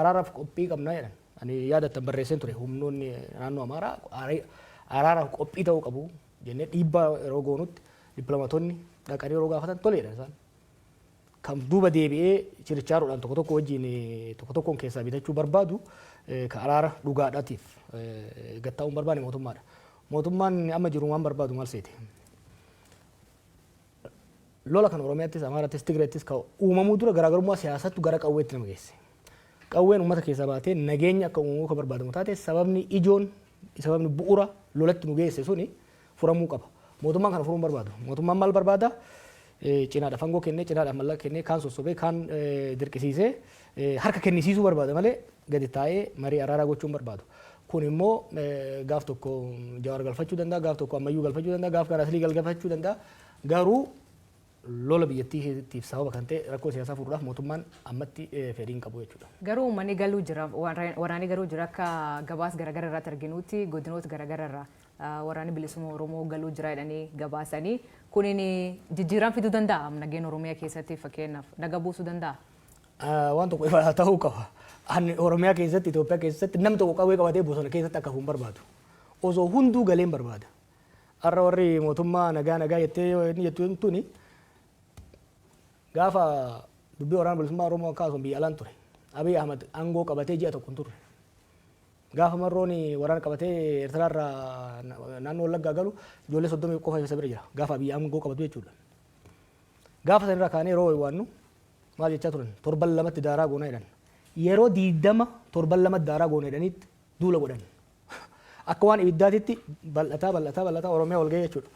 Araaraaf qophii qabna jedhan. Ani yaadattan barreesseen ture, humnoonni naannoo Amaaraa araaraaf qophii ta'uu qabu jennee dhiibbaa yeroo goonutti, dippiloomaatonni dhaqanii yeroo gaafatan tole jedhan isaan. Kan duuba deebi'ee chirichaaroodhaan tokko tokko wajjin tokko tokkoon keessaa bitachuu barbaadu, kan araara dhugaadhaatiif gattaa'uu hin barbaanne mootummaadha. Mootummaan amma jiru waan barbaadu maal seete? Lola kan Oromiyaattis, Amaarattis, Tigreettis kan uumamuu dura garaagarummaa siyaasattu gara qawweetti nama geesse. Qawween uummata keessaa baatee nageenya akka uumamuu kan barbaadamu taate, sababni ijoon, sababni bu'uura lolatti nu geesse suni furamuu qaba. Mootummaan kana furuu hin barbaadu. Mootummaan maal barbaada? Cinaadhaaf aangoo kennee, cinaadhaaf mallaqa kennee, kaan sossobee, kaan dirqisiisee harka kennisiisuu barbaada malee gadi taa'ee marii araaraa gochuu hin barbaadu. Kun immoo gaaf tokko Jawaar galfachuu danda'a, gaaf tokko Ammayyuu galfachuu danda'a, gaaf kan Aslii galfachuu danda'a. Garuu lola biyyattiitiif sababa kan ta'e rakkoo siyaasaa furuudhaaf mootummaan ammatti fedhii hin qabu jechuudha. Garuu uummanni galuu jira, waraanni garuu jira. Akka gabaas garaagara irratti arginutti, godinoota garaagara irraa waraanni bilisummaa Oromoo galuu jira jedhanii gabaasanii, kunin jijjiirama fiduu danda'a nageenya Oromiyaa keessatti, fakkeenyaaf naga buusuu danda'a? Waan tokko ifa ta'uu qaba. Ani Oromiyaa keessatti, Itoophiyaa keessatti namni tokko qawwee qabatee bosona keessatti akka hafu hin barbaadu. Osoo hunduu galee hin barbaada. Har'a warri mootummaa nagaa nagaa jettee inni jettu tuni, gaafa dubbii waraana bilisummaa Oromoo akkasumas biyya alaan ture. Abiy Ahmad aangoo qabatee ji'a tokko hin turre. Gaafa Marroon waraana qabatee Eertiraarraa naannoo Wallaggaa galu ijoollee 30 qofa isa bira jira. Gaafa Abiy aangoo qabatu jechuudha. Gaafa sanirraa kaanee yeroo waannu maal jechaa turan? Torban lamatti daaraa goonaa jedhan. Yeroo 20 torban lamatti daaraa goona jedhaniitti duula godhan. Akka waan ibiddaatitti bal'ataa bal'ataa bal'ataa Oromiyaa wal ga'ee jechuudha.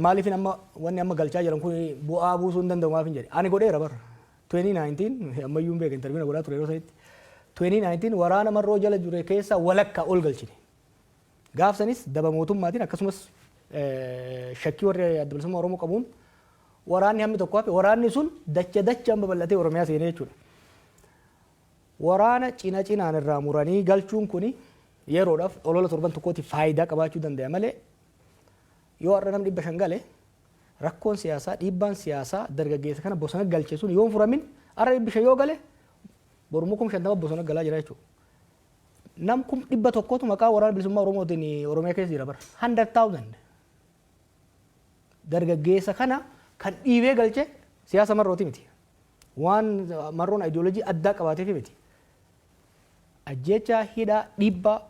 Maaliifin amma wanni amma galchaa jiran kun bu'aa buusuu hin danda'u maafin jedhe. Ani godheera bara. 2019 ammayyuu hin beeka, interview godhaa ture yeroo sanitti. 2019 waraana Marroo jala jure keessaa walakkaa ol galchine. Gaaf sanis daba mootummaatiin, akkasumas shakkii warri Adda Bilisummaa Oromoo qabuun waraanni hammi tokko hafe. Waraanni sun dacha dachaan babal'atee Oromiyaa seenee jechuudha. Waraana cina cinaan irraa muranii galchuun kuni yeroodhaaf olola torban tokkootiif faayidaa qabaachuu danda'a malee, yoo har'a namni 500 gale, rakkoon siyaasaa, dhiibbaan siyaasaa dargaggeessa kana bosona galche sun yoo hin furamin, har'a 500 yoo gale, borummoo 50,000 bosona galaa jira jechuudha. Nam 100,000tu maqaa Waraana Bilisummaa Oromootiin Oromiyaa keessa jira bara. 100,000. Dargaggeessa kana kan dhiibee galche siyaasa Marrooti miti. Waan Marroon ideoloojii addaa qabaateef miti. Ajjeechaa, hidhaa, dhiibbaa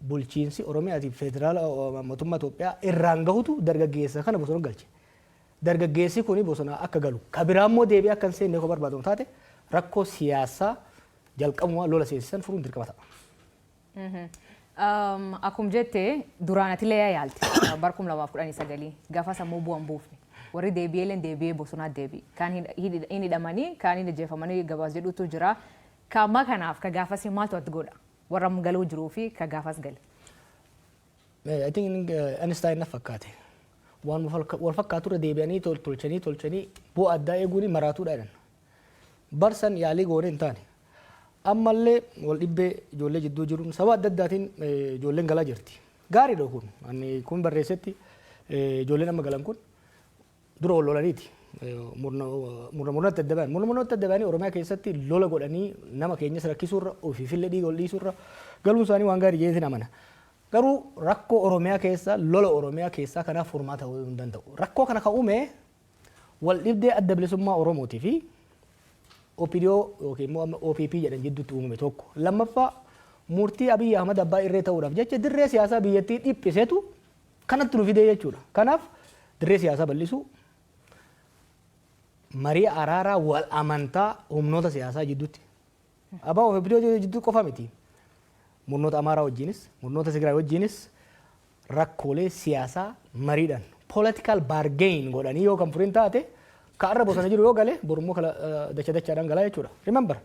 bulchiinsi Oromiyaatiif federaala mootummaa Itoophiyaa irraan gahutu dargaggeessa kana bosona galche. Dargaggeessi kuni bosona akka galu, ka biraa immoo deebi'ee akka hin seenne yoo barbaadamu taate, rakkoo siyaasaa jalqabumaa lola seensisan furuun dirqama ta'a. Akkuma jette, duraan atillee yaalte bara 2019, gaafas ammoo bu'an buufne. Warri deebi'ee deebi'ee bosonaa deebi'e. Kaan hin hidhamanii, kaan hin ajjeefamanii gabaas jedhutu jira. Ka ammaa kanaaf ka gaafas maaltu adda godha? Warra amma galuu jiruu fi ka gaafas gale. I think Einstein na fakkaate. Waan wal fakkaatu irra deebi'anii tolchanii tolchanii bu'aa addaa eeguun maraatuudha jedhan. Barsan yaalii goone hin taane. Ammallee wal dhibbee ijoollee jidduu jiruun sababa adda addaatiin ijoolleen galaa jirti. Gaariidha kun. Ani kun barreessetti, ijoolleen amma galan kun dura wal lolaniiti. Murna murnatti adda bayan. Murna murnatti adda bayanii Oromiyaa keessatti lola godhanii nama keenyas rakkisuurra, ofiifillee dhiiga ol dhiisuurra galuun isaanii waan gaarii jedheetiin amana. Garuu rakkoo Oromiyaa keessa, lola Oromiyaa keessaa kanaaf furmaata ta'uu hin danda'u. Rakkoo kana kan uume wal dhibdee Adda Bilisummaa Oromootii fi OPDO yookiin immoo amma OPP jedhan jidduutti uumame tokko. Lammaffaa, murtii Abiyyi Ahmad abbaa irree ta'uudhaaf jecha dirree siyaasaa biyyattii dhiphisetu kanatti nu fidee jechuudha. Kanaaf dirree siyaasaa bal'isuu, marii araaraa wal amantaa humnoota siyaasaa jidduutti. ABO fi OPDO jidduu qofa miti. Murnoota Amaaraa wajjinis, murnoota Tigraay wajjinis rakkoolee siyaasaa mariidhaan political bargain godhanii yoo kan furin taate, ka arra bosona jiru yoo gale, borummoo kala dacha dachaadhaan galaa jechuudha. Remember,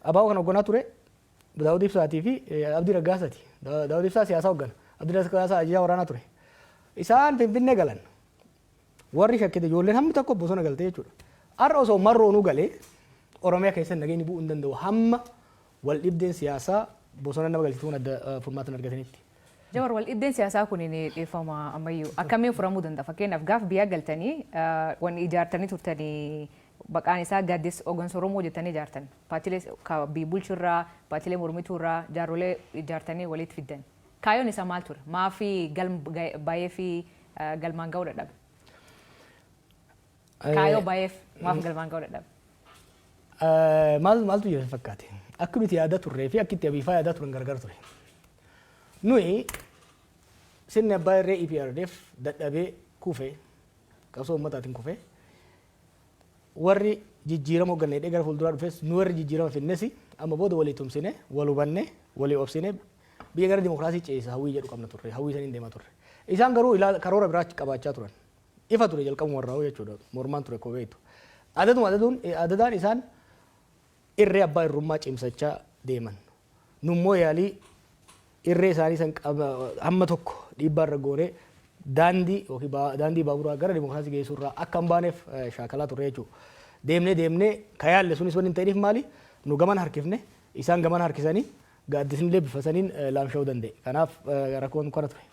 ABO kan hoogganaa ture Daawud Ibsaatii fi Abdii Raggaasaati. Daawud Ibsaa siyaasaa hooggana. Abdii Raggaasaa ajajaa waraanaa ture. Isaan Finfinnee galan. Warri shakkite ijoolleen hammi tokko bosona galte jechuudha. Har'a osoo Marroonuu galee Oromiyaa keessatti nageenyi bu'uu hin danda'u hamma wal dhibdeen siyaasaa bosona nama galchituun adda furmaata hin argatanitti. Jawar, wal dhibdeen siyaasaa kun ni dhiifama ammayyuu akkamiin furamuu danda'a? Fakkeenyaaf, gaaf biyya galtanii wanni ijaartanii turtanii Maqaan isaa Gaaddisa Hooggansa Oromoo jettanii ijaartan. Paartiilee biyya bulchurraa, paartiilee mormituurraa jaarrolee ijaartanii walitti fiddan. Kaayyoon isaa maal ture? Maafi galma baay'ee fi galmaan ga'uu dadhabe? Kaayyoo baay'eef maaf galmaan ga'uu dadhabe? Maaltu jira fakkaate? Akka nuti yaada turree fi akka itti Abiifaa yaadaa turan gargar ture. Nuyi sirni abbaa irree EPRDF dadhabee kufee, qabsoo uummataatiin kufee, warri jijjiirama hoogganne hidhee gara fuulduraa dhufes, nu warri jijjiirama finnes amma booda walii tumsine, wal hubanne, walii obsine, biyya gara dimokiraasii ceesisa hawwii jedhu qabna turre, hawwii saniin deemaa turre. Isaan garuu karoora biraa qabaachaa turan. Ifa ture jalqabuma irraa jechuudha, mormaan ture koo beektu. Adaduma adaduun adadaan isaan irree abbaa irrummaa cimsachaa deeman. Nummoo yaalii irree isaanii san hamma tokko dhiibbaa irra goonee daandii yookiin daandii baaburaa gara dimokiraasii geessuu irraa akka hin baaneef shaakalaa turre jechuudha. Deemnee deemnee ka yaalle sunis wanni hin ta'iniif maali? Nu gaman harkifne, isaan gaman harkisanii, gaaddisni illee bifa saniin laamsha'uu danda'e. Kanaaf rakkoon kana ture.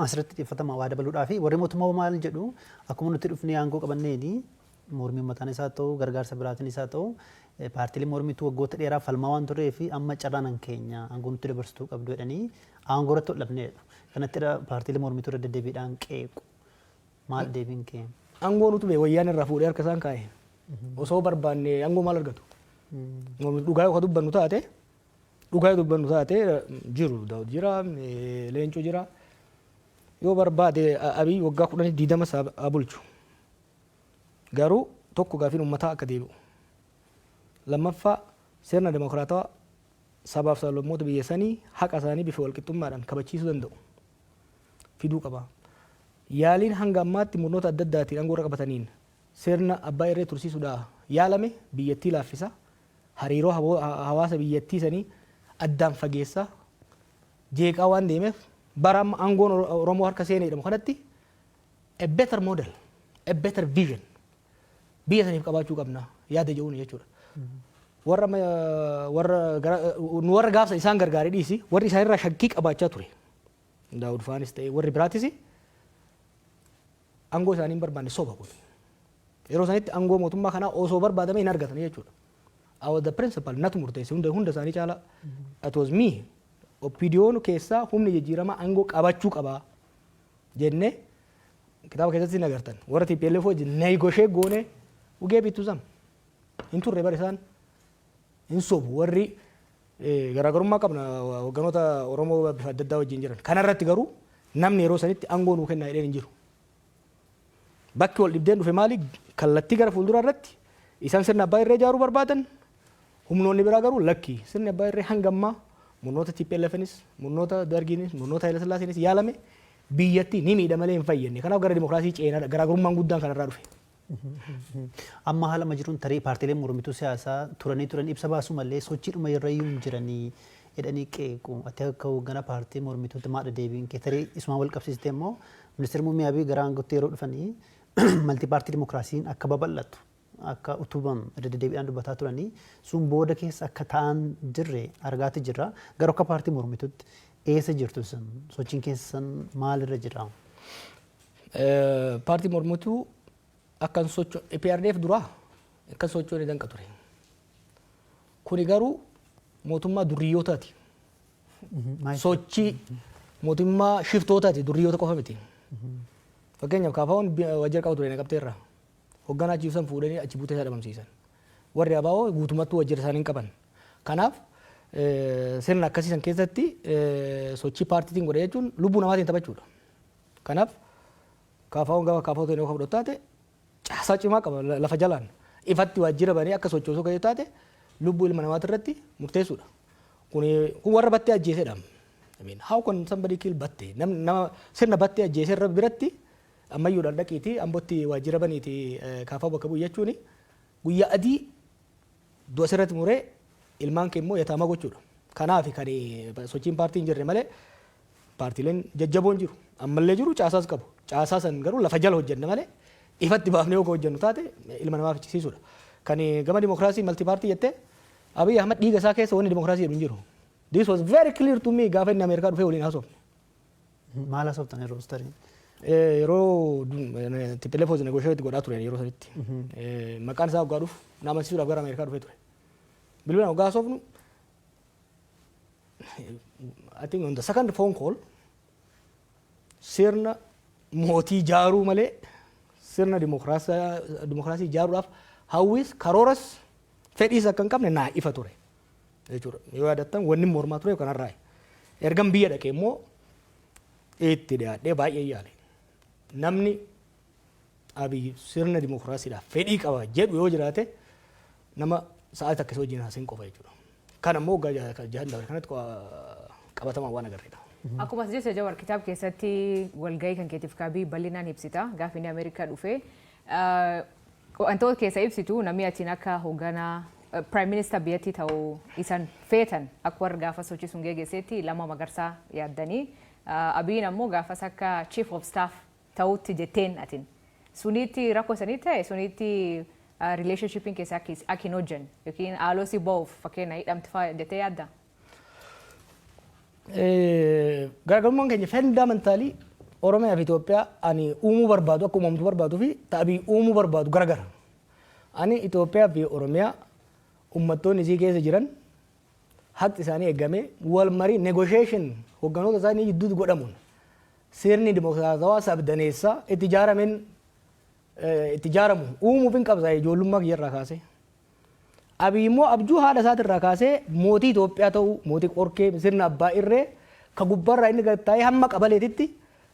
Asirratti xiyyeeffatama waa dabaluudhaa fi warri mootummaa maal jedhu, akkuma nuti dhufnee aangoo qabanneeni mormii uummataan isaa ta'u, gargaarsa biraatiin isaa ta'u, paartiilee mormituu waggoota dheeraa falmaa waan turree fi amma carraan keenya aangoo nutti dabarsituu qabdu jedhanii aangoo irratti ol dhabneedha. Kanatti paartiilee mormituu irra deddeebiidhaan qeequ. Maal deebiin kee? Aangoo nutu bee wayyaan irraa fuudhee harka isaan kaa'e. Osoo barbaanne aangoo maal argatu? Dhugaa yoo dubbannu taate, dhugaa yoo dubbannu taate, jiru Daawud jira, Leencoo jira. Yoo barbaade Abiy waggaa 10 20 isaa bulchu. Garuu tokko, gaafiin uummataa akka deebi'u. Lammaffaa, sirna dimokiraatawaa sabaaf sablammoota biyya sanii haqa isaanii bifa walqixxummaadhaan kabachiisuu danda'u fiduu qaba. Yaaliin hanga ammaatti murnoota adda addaatiin aangoo irra qabataniin sirna abbaa irree tursiisuudhaa yaalame biyyattii laaffisa. Hariiroo hawaasa biyyattii sanii addaan fageessa, jeeqaa waan deemeef, bara amma aangoon Oromoo harka seenee jedhamu kanatti a better model, a better vision biyya saniif qabaachuu qabna yaada jedhuun jechuudha. Warra warra nu warra gaafsa isaan gargaaree dhiisi, warri isaanirraa shakkii qabaachaa ture. Daawud faanis ta'e warri biraatis aangoo isaanii hin barbaanne, soba kun. Yeroo sanitti aangoo mootummaa kanaa osoo barbaadame hin argatan jechuudha. I was the principal, natu murteesse hunda hunda isaanii caala. It was me. OPDOn keessaa humni jijjiiramaa aangoo qabachuu qabaa jennee kitaaba keessatti hin agartan. Warra TPLF wajjin negotiate goone ugee bittu sam. Hin turre bar, isaan hin sobu, warri garaagarummaa qabna hogganoota Oromoo bifa adda addaa wajjin jiran. Kanarratti garuu namni yeroo sanitti aangoo nuu kennaa jedheen hin jiru. Bakki wal dhibdeen dhufe maali? Kallattii gara fuulduraa irratti isaan sirna abbaa irree ijaaruu barbaadan, humnoonni biraa garuu lakki, sirni abbaa irree hanga ammaa murnoota TPLFnis, murnoota Dargiinis, murnoota Haile Sillaaseenis yaalame biyyattii ni miidha malee hin fayyadne. Kanaaf gara dimokiraasii ceenaa garaagarummaan guddaan kanarraa dhufe. Amma haala amma jiruun tarii paartiileen mormituu siyaasaa turanii turan ibsa baasuu malee sochiidhuma irra iyyuu hin jiranii jedhanii qeequ. Ati akka hoogganaa paartii mormituutti maadha deebiin kee? Tarii isumaan wal qabsiistee immoo ministeerri muummee Abiy gara aangootti yeroo dhufanii multi party dimokiraasiin akka babal'atu, akka utubamu irra deddeebiidhaan dubbataa turanii, sun booda keessa akka ta'an jirre argaati jirra. Garuu akka paartii mormituutti eessa jirtu sun? Sochiin keessan maalirra jira? Paartii mormituu akkan socho EPRDF duraa akkan sochoone danqa ture. Kuni garuu mootummaa durriyyootaati. Sochii mootummaa shiftootaati, durriyyoota qofa miti. Fakkeenyaaf KFO'n waajjira qaba ture Naqamteerraa. Hogganaa achi ibsan fuudhanii achi buutee isaa dhabamsiisan. Warri ABO guutummattuu waajjira isaanii hin qaban. Kanaaf sirna akkasii san keessatti sochii paartiitiin godhe jechuun lubbuu namaatiin taphachuudha. Kanaaf KFO'n gaafa KFO ta'e yoo fudhatu taate caasaa cimaa qaba lafa jalaan. Ifatti waajjira banee akka sochoosuu kan taate lubbuu ilma namaati irratti murteessuudha. Kun warra Battee ajjeesedha. I mean, how can somebody kill Battee? Nama sirna Battee ajjeese irra biratti ammayyuudhaan dhaqiiti Ambotti waajjira baniiti KFO bakka bu'u jechuuni guyyaa adii du'a sirratti muree ilmaan kee immoo yataama gochuudha. Kanaaf kan sochiin paartii hin jirre malee paartiileen jajjaboon jiru. Ammallee jiru, caasaas qabu. Caasaa san garuu lafa jala hojjenna malee ifatti baafnee yoo hojjennu taate ilma namaa fichisiisuudha. Kan gama dimokiraasii multi party jettee, Abiy Ahmad dhiiga isaa keessa wanni dimokiraasii jedhu hin jiru. This was very clear to me gaafa inni Ameerikaa dhufee waliin haasofne. Maal haasoftan yeroo tarii? Yeroo TPLF wajjin negotiate godhaa ture yeroo sanitti. Maqaan isaa waggaa dhufu na amansiisuudhaaf gara Ameerikaa dhufee ture. Bilbilaan waggaa haasofnu, I think on the second phone call, sirna mootii ijaaruu malee sirna dimokiraasii ijaaruudhaaf hawwis, karooras, fedhiis akka hin qabne naa ifa ture jechuudha. Yoo yaadattan, wanni mormaa ture kanarraa. Ergan biyya dhaqee immoo itti dhiyaadhee baay'ee yaale. Namni Abiy sirna dimokiraasiidhaaf fedhii qaba jedhu yoo jiraate, nama sa'aatii takka isa wajjin haasa'in qofa jechuudha. Kan ammoo waggaa 6 dabre kanatti qabatamaan waan agarreedha. Akkuma as jette, Jawar, kitaaba keessatti walgahii kan keetiif kaabii bal'inaan ibsita. Gaafa inni Ameerikaa dhufe wantoota keessa ibsitu, namni atiin akka hoogganaa prime minister biyyattii ta'uu isan feetan, akka warra gaafa sochii sun geggeessetti Lammaa Magarsaa yaaddanii, Abiyyiin ammoo gaafas akka chief of staff ta'utti jetteen atin. Sunitti rakkoo sanii ta'e, sunitti relationshipiin keessa akka hin hojjenne yookiin haaloo si ba'uuf fakkeenya hidhamti fa'aa jettee yaadda? Garaagarummaan keenya fundamentally Oromiyaa fi Itoophiyaa ani uumuu barbaadu, akka uumamtu barbaaduu fi ta'abii uumuu barbaadu garagara. Ani Itoophiyaa fi Oromiyaa uummattoonni isii keessa jiran haqi isaanii eegamee, wal marii, negotiation hogganoota isaanii gidduutti godhamuun, sirni dimokiraatawaa sabdaneessaa itti ijaarameen itti ijaaramu uumuuf hin qabsa ijoollummaa kiyyarraa kaasee. Abiy immoo abjuu haadha isaatirraa kaasee mootii Itoophiyaa ta'uu, mootii qorkee, sirna abbaa irree ka gubbaarraa inni gad taa'ee hamma qabaleetitti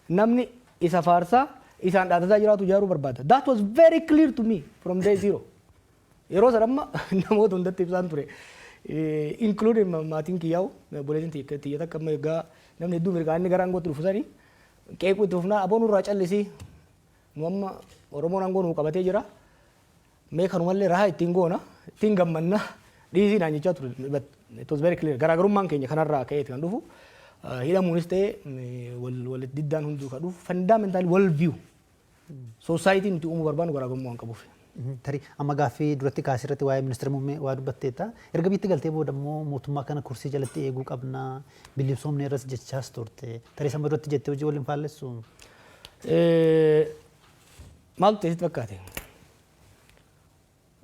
namni isa faarsaa isaan dhaadataa jiraatu ijaaruu barbaada. That was very clear to me from day zero. Yeroo sana amma namoota hundatti ibsaan ture. Including maatiin kiyyaa'u, obboleettiin tiyya takka amma egaa namni hedduu mirgaa inni gara aangootti dhufu sanii qeequu itti fufnaa, aboon nurraa callisii, nu amma Oromoon aangoo nuu qabatee jira. Mee kanumallee rahaa ittiin goona, ittiin gammanna, dhiisii naan jechaa ture. But it was very clear. Garaagarummaan keenya kanarraa ka'eeti kan dhufu. Hidhamuunis ta'e wal diddaan hunduu kan dhufu fundamentally wal view. Society nuti uumuu barbaannu garaagarummaa waan qabuuf. Tarii amma gaaffii duratti kaasirratti waa'ee ministeera muummee waa dubbatteetta. Erga biyyatti galtee booda immoo mootummaa kana kursii jalatti eeguu qabna, bilisoomne irras jechaas turte. Tarii sama duratti jettee hojii waliin faallessu? Maaltu ta'e sitti fakkaate?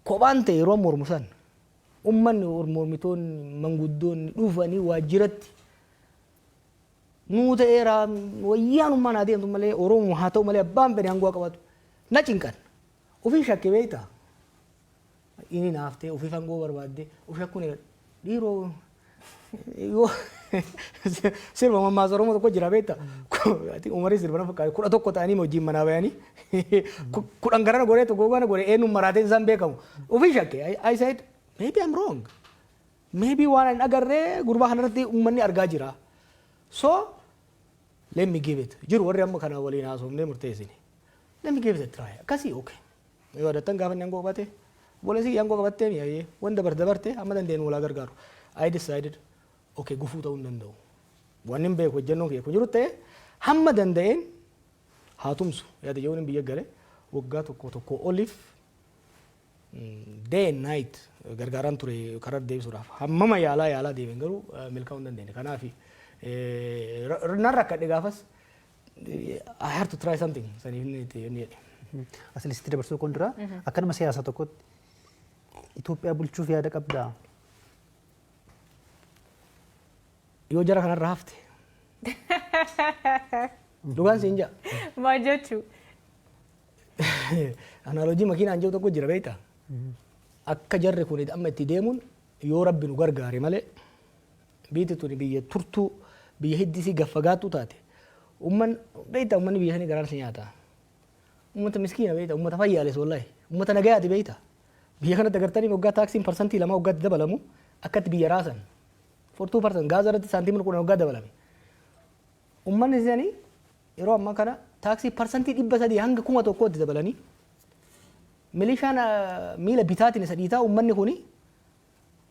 Kophaan ta'e yeroo mormu san uummanni, mormitoonni, manguddoonni dhufanii waajjiratti nuu ta'eera, wayyaanummaan haa deemtu malee, Oromoo haa ta'u malee, abbaan fedhe aangoo qabatu na cinqan. Ofii shakke beektaa? Inni naaftee ofiif aangoo barbaadde of shakkuun dhiiroo yoo sirba mammaasa Oromoo tokko jira beektaa? Umarii sirba na fakkaate, 11 ta'anii wajjin manaa bayanii 10 garana godhee tokko gana godhee eenyuun maraatee isaan beekamu. Ofii shakke. I said, "Maybe I'm wrong. Maybe waan hin agarree gurbaa kanarratti uummanni argaa jira. So let me give it." Jiru warri amma kana waliin haasofnee murteessine. "Let me give it a try." Akkasii, okay. Yoo yaadattan, gaafa inni aangoo qabate, obboleessi aangoo qabattee mi'aayee wanta dabarte dabarte amma dandeenyu walaa gargaaru. I decided, okay, gufuu ta'uu hin danda'u. Wanni hin beeku hojjennoon kiyya kun jiru ta'e hamma danda'een haa tumsu yaada jechuun biyya gale waggaa tokko tokko oliif day and night gargaaraan ture karaa deebisuudhaaf. Hammama yaalaa yaalaa deemen garuu milkaa'uu hin dandeenye. Kanaaf nan rakkadhe gaafas, I have to try something saniif inni inni jedhe. Asilitti dabarsuu kun dura, akka nama siyaasaa tokkotti Itoophiyaa bulchuuf yaada qabdaa? Yoo jara kanarra hafte. Dhugaan siin jaa. Maal jechuu? Analogy makiinaan jiru tokko jira beektaa? Akka jarri kun amma itti deemuun, yoo Rabbi nu gargaare malee, biyyi tuni biyya turtuu, biyya hiddisii gaffagaattuu taate. Umman beektaa, ummanni biyya sanii garaan si nyaata. Ummata miskiina beektaa, ummata fayyaales wallahi. Ummata nagayaati beektaa. Biyya kanatti agartanii waggaa taaksiin 2% waggaatti dabalamu akkatti biyya raasan. For 2% gaaza irratti saantiimii 10 waggaa dabalame. Ummanni isaanii yeroo ammaa kana taaksii 300% hanga 1000tti dabalanii, milishaan miila bitaatiin isa dhiitaa, uummanni kuni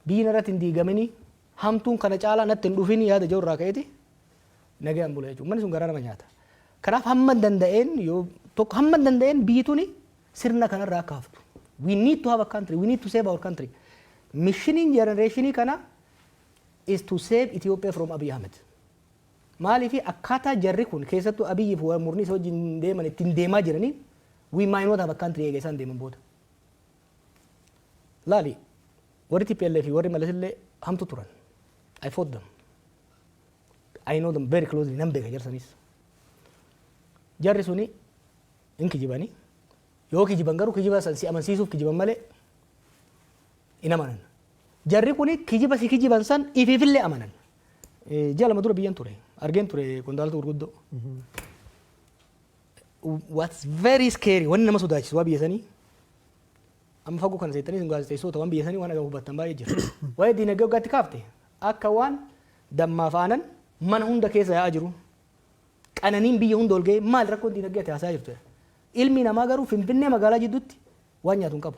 biyyi irratti hin diigamini, hamtuun kana caalaa natti hin dhufin yaada jiru irraa ka'eeti nagayaan bula jechuudha. Uummanni sun garaa nama nyaata. Kanaaf hamma danda'een, yoo tokko hamma danda'een biyyi tuni sirna kanarraa akka haftu. We need to have a country. We need to save our country. Missioniin generationii kana is to save Ethiopia from Abiy Ahmed. Maaliif akkaataa jarri kun, keessattuu Abiyyi fi murni isa wajjin deeman, ittiin deemaa jiranii, we might not have a country eega isaan deeman booda. Laali, warri TPLF fi warri Malas illee hamtu turan. I fought them. I know them very closely, nan beeka jarsanis. Jarri suni hin kijibanii, yoo kijiban garuu kijiba san si amansiisuuf kijiban malee hin amanan. Jarri kuni kijiba si kijiban san ifiifillee amanan. Ji'a 2 dura biyyan ture. Argeen ture qondaalota gurguddoo. What's very scary, wanni nama sodaachisu waa biyya sanii, amma fagoo kana seettanii isin gaazexeessota waan biyya sanii waan agamu hubattan baay'ee jira. Waa'ee diinagdee waggaatti kaafte, akka waan dammaaf aanan mana hunda keessa yaa'aa jiru. Qananiin biyya hunda ol ga'ee, maal rakkoon diinagdee ati haasaa jirtu? Ilmi namaa garuu Finfinnee magaalaa jidduutti waan nyaatu hin qabu.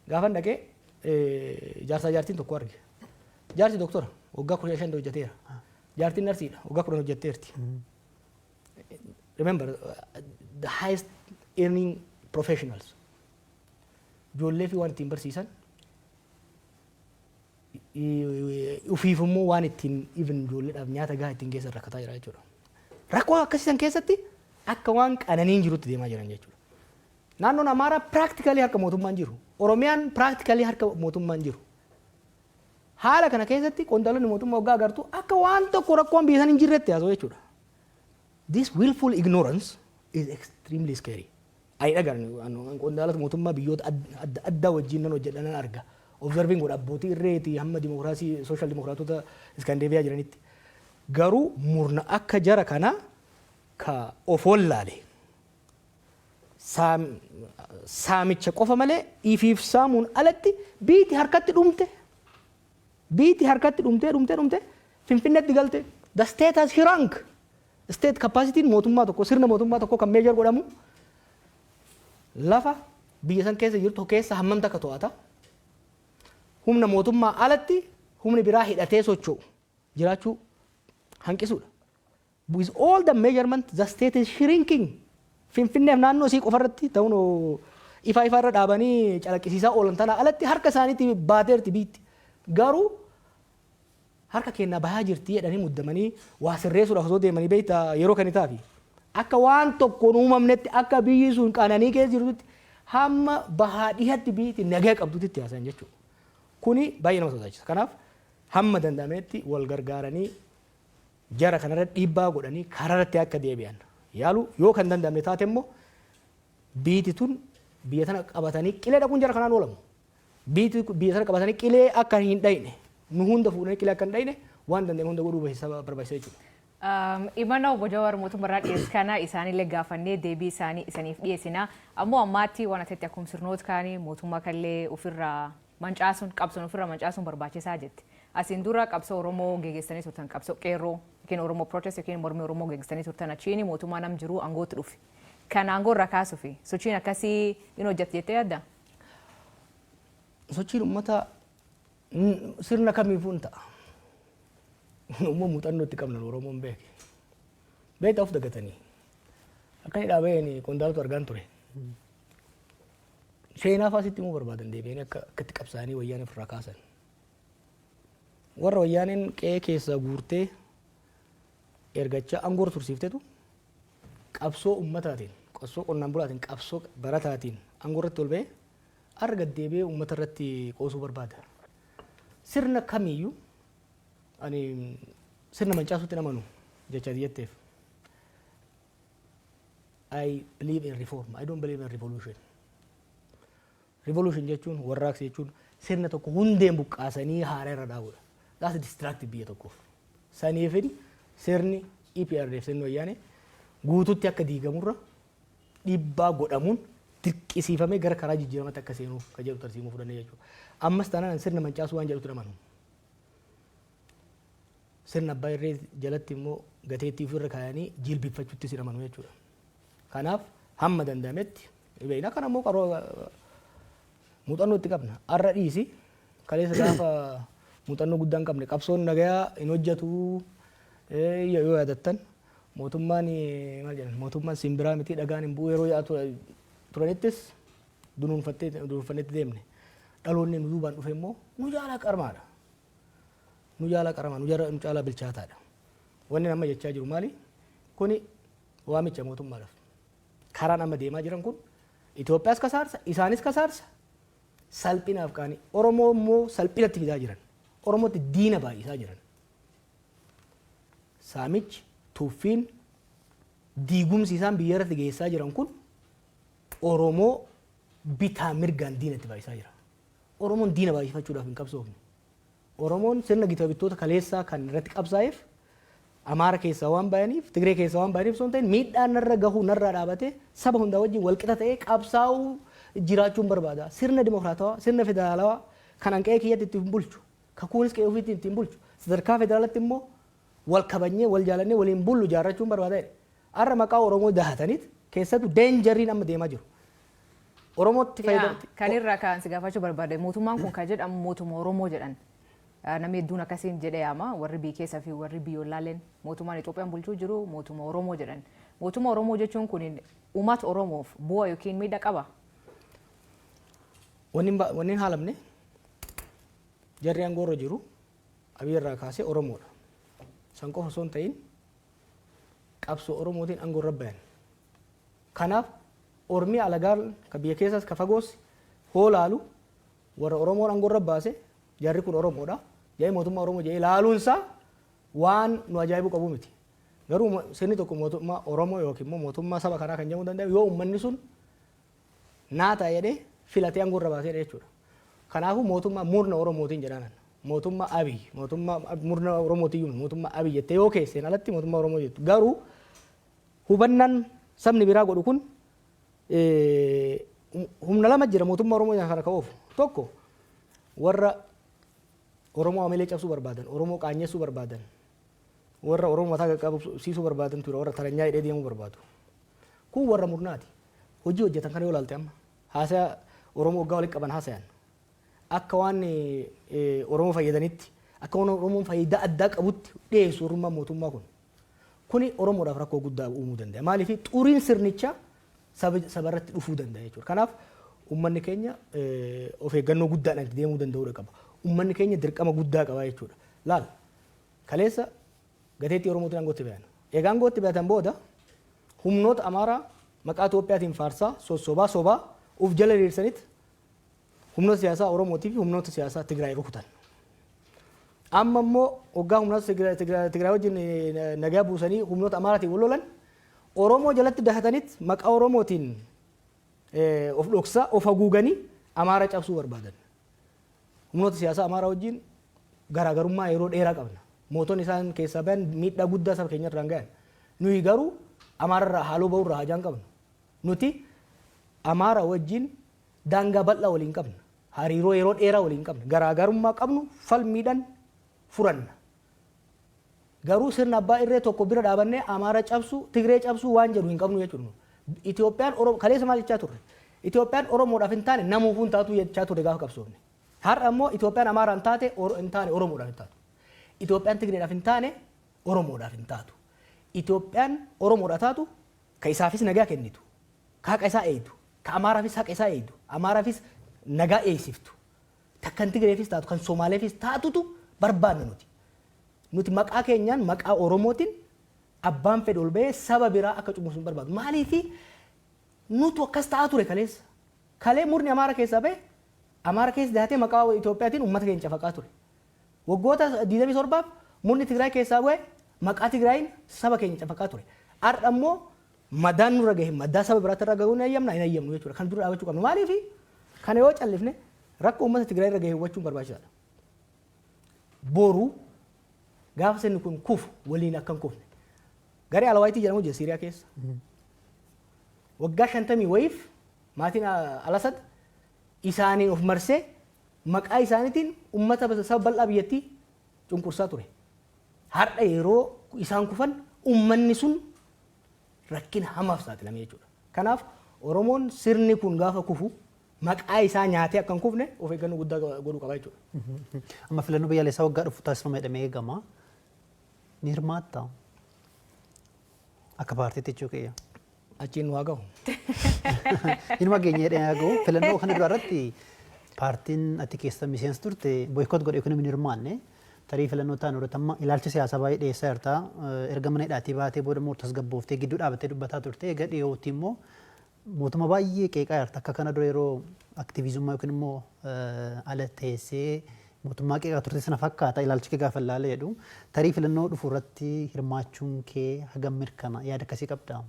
Gaafan dhaqee jaarsaa jaartiin tokko arge. Jaarsi doktora, waggaa 15 hojjeteera. Jaartiin narsiidha, waggaa 10 hojjetteerti. Remember, the highest earning professionals. Ijoollee fi waan ittiin barsiisan, ufiif immoo waan ittiin even ijoolleedhaaf nyaata gahaa ittiin geessan rakkataa jira jechuudha. Rakkoo akkasiisan keessatti akka waan qananiin jirutti deemaa jiran jechuudha. Naannoon Amaaraa practically harka mootummaan jiru. Oromiyaan practically harka mootummaan jiru. Haala kana keessatti qondaalonni mootummaa waggaa agartu akka waan tokko rakkoon biyya san hin jirretti haasa'u jechuudha. This willful ignorance is extremely scary. Ani dhagaan qondaalota mootummaa biyyoota adda addaa wajjin nan hojjedha, nan arga. Observing godha, abbootii irreetii hamma dimokiraasii social dimokiraatota Iskandeeviyaa jiranitti. Garuu murna akka jara kanaa ka of wallaale, saamicha qofa malee ifiif saamuun alatti biiti harkatti dhumte, biiti harkatti dhumtee dhumtee dhumte Finfinneetti galte. The state has shrunk. State capacity mootummaa tokko, sirna mootummaa tokko kan measure godhamu lafa biyya san keessa jirtu keessa hammam takka to'ata, humna mootummaa alatti humni biraa hidhatee socho'u jiraachuu hanqisuudha. With all the measurement, the state is shrinking. Finfinneef naannoo isii qofarratti ta'uun ifa ifa irra dhaabanii calaqqisiisaa oolan tana alatti harka isaaniitti baateerti biitti. Garuu harka kennaa bahaa jirti jedhanii muddamanii waa sirreessuudhaaf osoo deemanii, beektaa, yeroo kan itaafi. Akka waan tokkoon uumamnetti, akka biyyi sun qananii keessa jirtutti, hamma bahaa dhihatti biyyi nagaa qabdutti haasayan jechuudha. Kuni baay'ee nama sodaachisa. Kanaaf hamma danda'ametti wal gargaaranii jara kanarra dhiibbaa godhanii karaarratti akka deebi'an yaalu. Yoo kan danda'amne taate immoo, biiti tun biyya tana qabatanii qilee dhaquun jara kanaan oolamu. Biiti biyya tana qabatanii qilee akka hin dhayne, nu hunda fuudhanii qilee akka hin dhayne, waan danda'ame hunda godhuu barbaachisa jechuudha. Imana obbo Jawaar mootummaarraa dhiyeessu kana isaanillee gaafannee deebii isaanii isaniif dhiyeessina. Ammoo ammaatti waan asitti akkuma sirnoota kaanii mootummaa kallee ofirraa mancaasuun, qabsoon ofirraa mancaasuun barbaachisaa jetti. Asiin dura qabsoo Oromoo geggeessanii turtan, qabsoo qeerroo yookiin Oromoo protest yookiin mormii Oromoo geggeessanii turtan, achiin mootummaa nam jiru aangootti dhufe. Kan aangoo irraa kaasuufi sochiin akkasii hin hojjette jettee yaadda? Sochiin uummataa sirna kamiifuu hin ta'a. Immoo muuxannoo itti qabnan Oromoon beeke. Beektaa, of dagatanii. Akka inni dhaabeen qondaaltu argaan ture. Seenaa fa'aa sitti himuu barbaadan, deebi'anii akka akkatti qabsaa'anii wayyaanee ofirraa kaasan. Warra wayyaaneen qe'ee keessaa guurtee ergachaa aangoo tursiiftetu qabsoo ummataatiin, qabsoo qonnaan bulaatiin, qabsoo barataatiin aangoo irratti ol ba'ee, har'a gad deebi'ee uummata irratti qoosuu barbaada. Sirna kamiyyuu, ani sirna mancaasuutti hin amanu jecha jetteef. I believe in reform. I don't believe in revolution. Revolution jechuun, warraaqsa jechuun, sirna tokko hundeen buqqaasanii haaraa irra dhaabuudha. That's destructive biyya tokkoof. Saniifin sirni EPRDF, sirni wayyaane guututti akka diigamurra dhiibbaa godhamuun dirqisiifamee gara karaa jijjiiramatti akka seenuuf kan jedhu tarsiimuu fudhannee jechuudha. Ammas taanaan sirna mancaasuu waan jedhutti amanu. Sirna abbaa irree jalatti immoo gateettii ofirra kaayanii jilbiffachuutti sin amanu jechuudha. Kanaaf hamma danda'ametti beekna. Kana immoo qaroo muuxannoo itti qabna. Har'a dhiisi, kaleessa gaafa muuxannoo guddaa hin qabne, qabsoon nagayaa hin hojjetu yoo yaadattan, mootummaan maal jedhan, mootummaan simbiraa miti, dhagaan hin bu'u yeroo yaa'u turanittis dunuunfattee dunuunfannetti deemne. Dhaloonni nu duubaan dhufe immoo nu caalaa qarmaadha. Nu caalaa qaramaa, nu caalaa bilchaataadha. Wanni nama jechaa jiru maali? Kuni waamicha mootummaadhaaf. Karaan amma deemaa jiran kun Itoophiyaas kasaarsa, isaanis kasaarsa. Salphinaaf qaanii. Oromoo immoo salphinatti fidaa jiran. Oromootti diina baay'isaa jiran. Saamichi, tuffiin, diigumsi isaan biyya irratti geessaa jiran kun Oromoo bitaa mirgaan diinatti baay'isaa jira. Oromoon diina baay'ifachuudhaaf hin qabsoofne. Oromoon sirna gita bittoota kaleessaa kan irratti qabsaa'eef Amaara keessaa waan bayaniif, Tigree keessaa waan bayaniif osoo hin ta'in, miidhaan narra gahuu narraa dhaabatee saba hundaa wajjin walqixa ta'ee qabsaa'uu jiraachuun barbaada. Sirna dimokiraatawaa, sirna federaalawaa kan an qe'ee kiyyatti ittiin bulchu, kakuunis qe'ee ofiitti ittiin bulchu, sadarkaa federaalatti immoo wal kabajnee, wal jaalannee waliin bullu ijaarrachuun barbaada jedhe. Har'a maqaa Oromoo dahataniit keessattuu dangeriin amma deemaa jiru. Oromootti fayyadamti. Kan irraa kan si gaafachuu barbaade, mootummaan kun kan jedhamu mootummaa Oromoo jedhan. Namni hedduun akkasiin jedhee yaama, warri biyya keessa fi warri biyyoolaaleen mootummaan Itoophiyaan bulchuu jiru mootummaa Oromoo jedhan. Mootummaa Oromoo jechuun kun uummata Oromoof bu'aa yookiin miidhaa qaba? Wanni hin haalamne, jarri aangoo irra jiru Abiy irraa kaasee Oromoodha. San qofa osoo hin ta'in, qabsoo Oromootiin aangoo irra bayan. Kanaaf ormi alagaan ka biyya keessaas ka fagoos hoo laalu, warra Oromoon aangoo irra baase, jarri kun Oromoodha jedhee, mootummaa Oromoo jedhee laaluunsaa waan nu ajaa'ibuu qabu miti. Garuu sirni tokko mootummaa Oromoo yookiin immoo mootummaa saba kanaa kan jedhamuu danda'u yoo uummanni sun naa ta'a jedhee filatee aangoo irra baaseedha jechuudha. Kanaafuu mootummaa murna Oromootiin jedhanan. Mootummaa Abiy, mootummaa murna Oromootiyyuu, mootummaa Abiy jettee yoo keesseen alatti mootummaa Oromoo jettu. Garuu hubannaan sabni biraa godhu kun, humna lama jira mootummaa Oromoo kana ka oofu. Tokko warra Oromoo hamilee cabsuu barbaadan, Oromoo qaanyessuu barbaadan, warra Oromoo mataa qaqqabsiisuu barbaadan ture, warra taranyaa hidhee deemuu barbaadu. Kun warra murnaati. Hojii hojjetan kana yoo ilaalte, amma haasaya Oromoo waggaa walitti qaban haasayan akka waan Oromoo fayyadanitti, akka waan Oromoon faayidaa addaa qabutti dhiyeessu warrummaan mootummaa kun. Kuni Oromoodhaaf rakkoo guddaa uumuu danda'a. Maaliif? Xuriin sirnichaa saba irratti dhufuu danda'a jechuudha. Kanaaf uummanni keenya of eeggannoo guddaadhaan itti deemuu danda'uudha qaba. Uummanni keenya dirqama guddaa qaba jechuudha. Laal, kaleessa gateettii Oromootiin aangootti bayan. Egaa aangootti bayatan booda humnoota Amaaraa maqaa Itoophiyaatiin faarsaa sossobaa sobaa uf jala diriirsanitti humnoota siyaasaa Oromootii fi humnoota siyaasaa Tigraay rukutan. Amma immoo waggaa humnoota Tigraay wajjin nagaa buusanii humnoota Amaaraatiin wal lolan, Oromoo jalatti dahatanitti maqaa Oromootiin of dhoksaa of haguuganii Amaara cabsuu barbaadan. Humnoota siyaasaa Amaaraa wajjin garaagarummaa yeroo dheeraa qabna. Mootonni isaan keessaa bayan miidhaa guddaa saba keenya irraan gahan. Nuyi garuu Amaararraa haaloo ba'uurraa hajaan qabnu. Nuti Amaara wajjin daangaa bal'aa waliin qabna. Hariiroo yeroo dheeraa waliin qabna. Garaagarummaa qabnu falmiidhaan furanna. Garuu sirna abbaa irree tokko bira dhaabannee Amaara cabsuu, Tigree cabsuu waan jedhu hin qabnu jechuudha. Itoophiyaan Oromoo kaleessa maal jechaa turre? Itoophiyaan Oromoodhaaf hin taane namuufuu hin taatu jechaa turre gaafa qabsoofne. Har'a immoo Itoophiyaan Amaaraan taate hin taane Oromoodhaaf hin taatu. Itoophiyaan Tigreedhaaf hin taane Oromoodhaaf hin taatu. Itoophiyaan Oromoodhaaf taatu, ka isaafis nagaa kennitu, ka haqa isaa eeydu, ka Amaaraafis haqa isaa eeydu, Amaaraafis nagaa eeysiftu, kan Tigreefis taatu, kan Somaaleefis taatutu barbaanna nuti. Nuti maqaa keenyaan, maqaa Oromootiin abbaan fedhe ol bahee saba biraa akka cunqursu hin barbaadu. Maaliifi? Nutu akkas ta'aa ture kaleessa. Kalee murni Amaara keessaa bahe Amaara keessa dahatee maqaa Itoophiyaatiin uummata keenya cafaqaa ture. Waggoota 27f murni Tigraay keessaa bahe maqaa Tigraayin saba keenya cafaqaa ture. Har'a immoo madaan nurra gahe madaa saba biraatti irra gahuu hin hayyamna, hin hayyamnu jechuudha. Kan dura dhaabachuu qabnu. Maaliifi? Kana yoo callifne, rakkoo uummata Tigraay irra gahe hubachuun barbaachisaadha. Boru gaafa sirni kun kufu waliin akka hin kufne. Garee Alawaayitii jedhamu jira Siiriyaa keessa. Waggaa 50 wayiif maatiin Alasad isaaniin of marsee maqaa isaaniitiin uummata saba bal'aa biyyattii cunqursaa ture. Har'a yeroo isaan kufan uummanni sun rakkina hamaaf saaxilame jechuudha. Kanaaf Oromoon sirni kun gaafa kufu maqaa isaa nyaatee akka hin kufne of eeggannoo guddaa godhuu qaba jechuudha. Amma filannoo biyyaalessaa waggaa dhufu taasifama jedhamee eegama. Ni hirmaattaa? Akka paartiitti jechuu kiyya. Achiin nu haa gahu. Inuma geenye jedhee haa gahu. Filannoo kana dura irratti paartiin ati keessa miseensa turte boycott godhe yookiin hin hirmaanne. Tarii filannoo ta'an irratti amma ilaalcha siyaasaa baay'ee dhiyeessaa jirta. Erga mana hidhaatii baatee booda immoo tasgabbooftee gidduu dhaabattee dubbataa turte. Egaa dhiyootti immoo mootummaa baay'ee qeeqaa jirta. Akka kana dura yeroo aktiviizummaa yookiin immoo ala teessee mootummaa qeeqaa turte sana fakkaata ilaalchi kee gaafa ilaala jedhu. Tarii filannoo dhufu irratti hirmaachuun kee hagam mirkana, yaada akkasii qabdaa?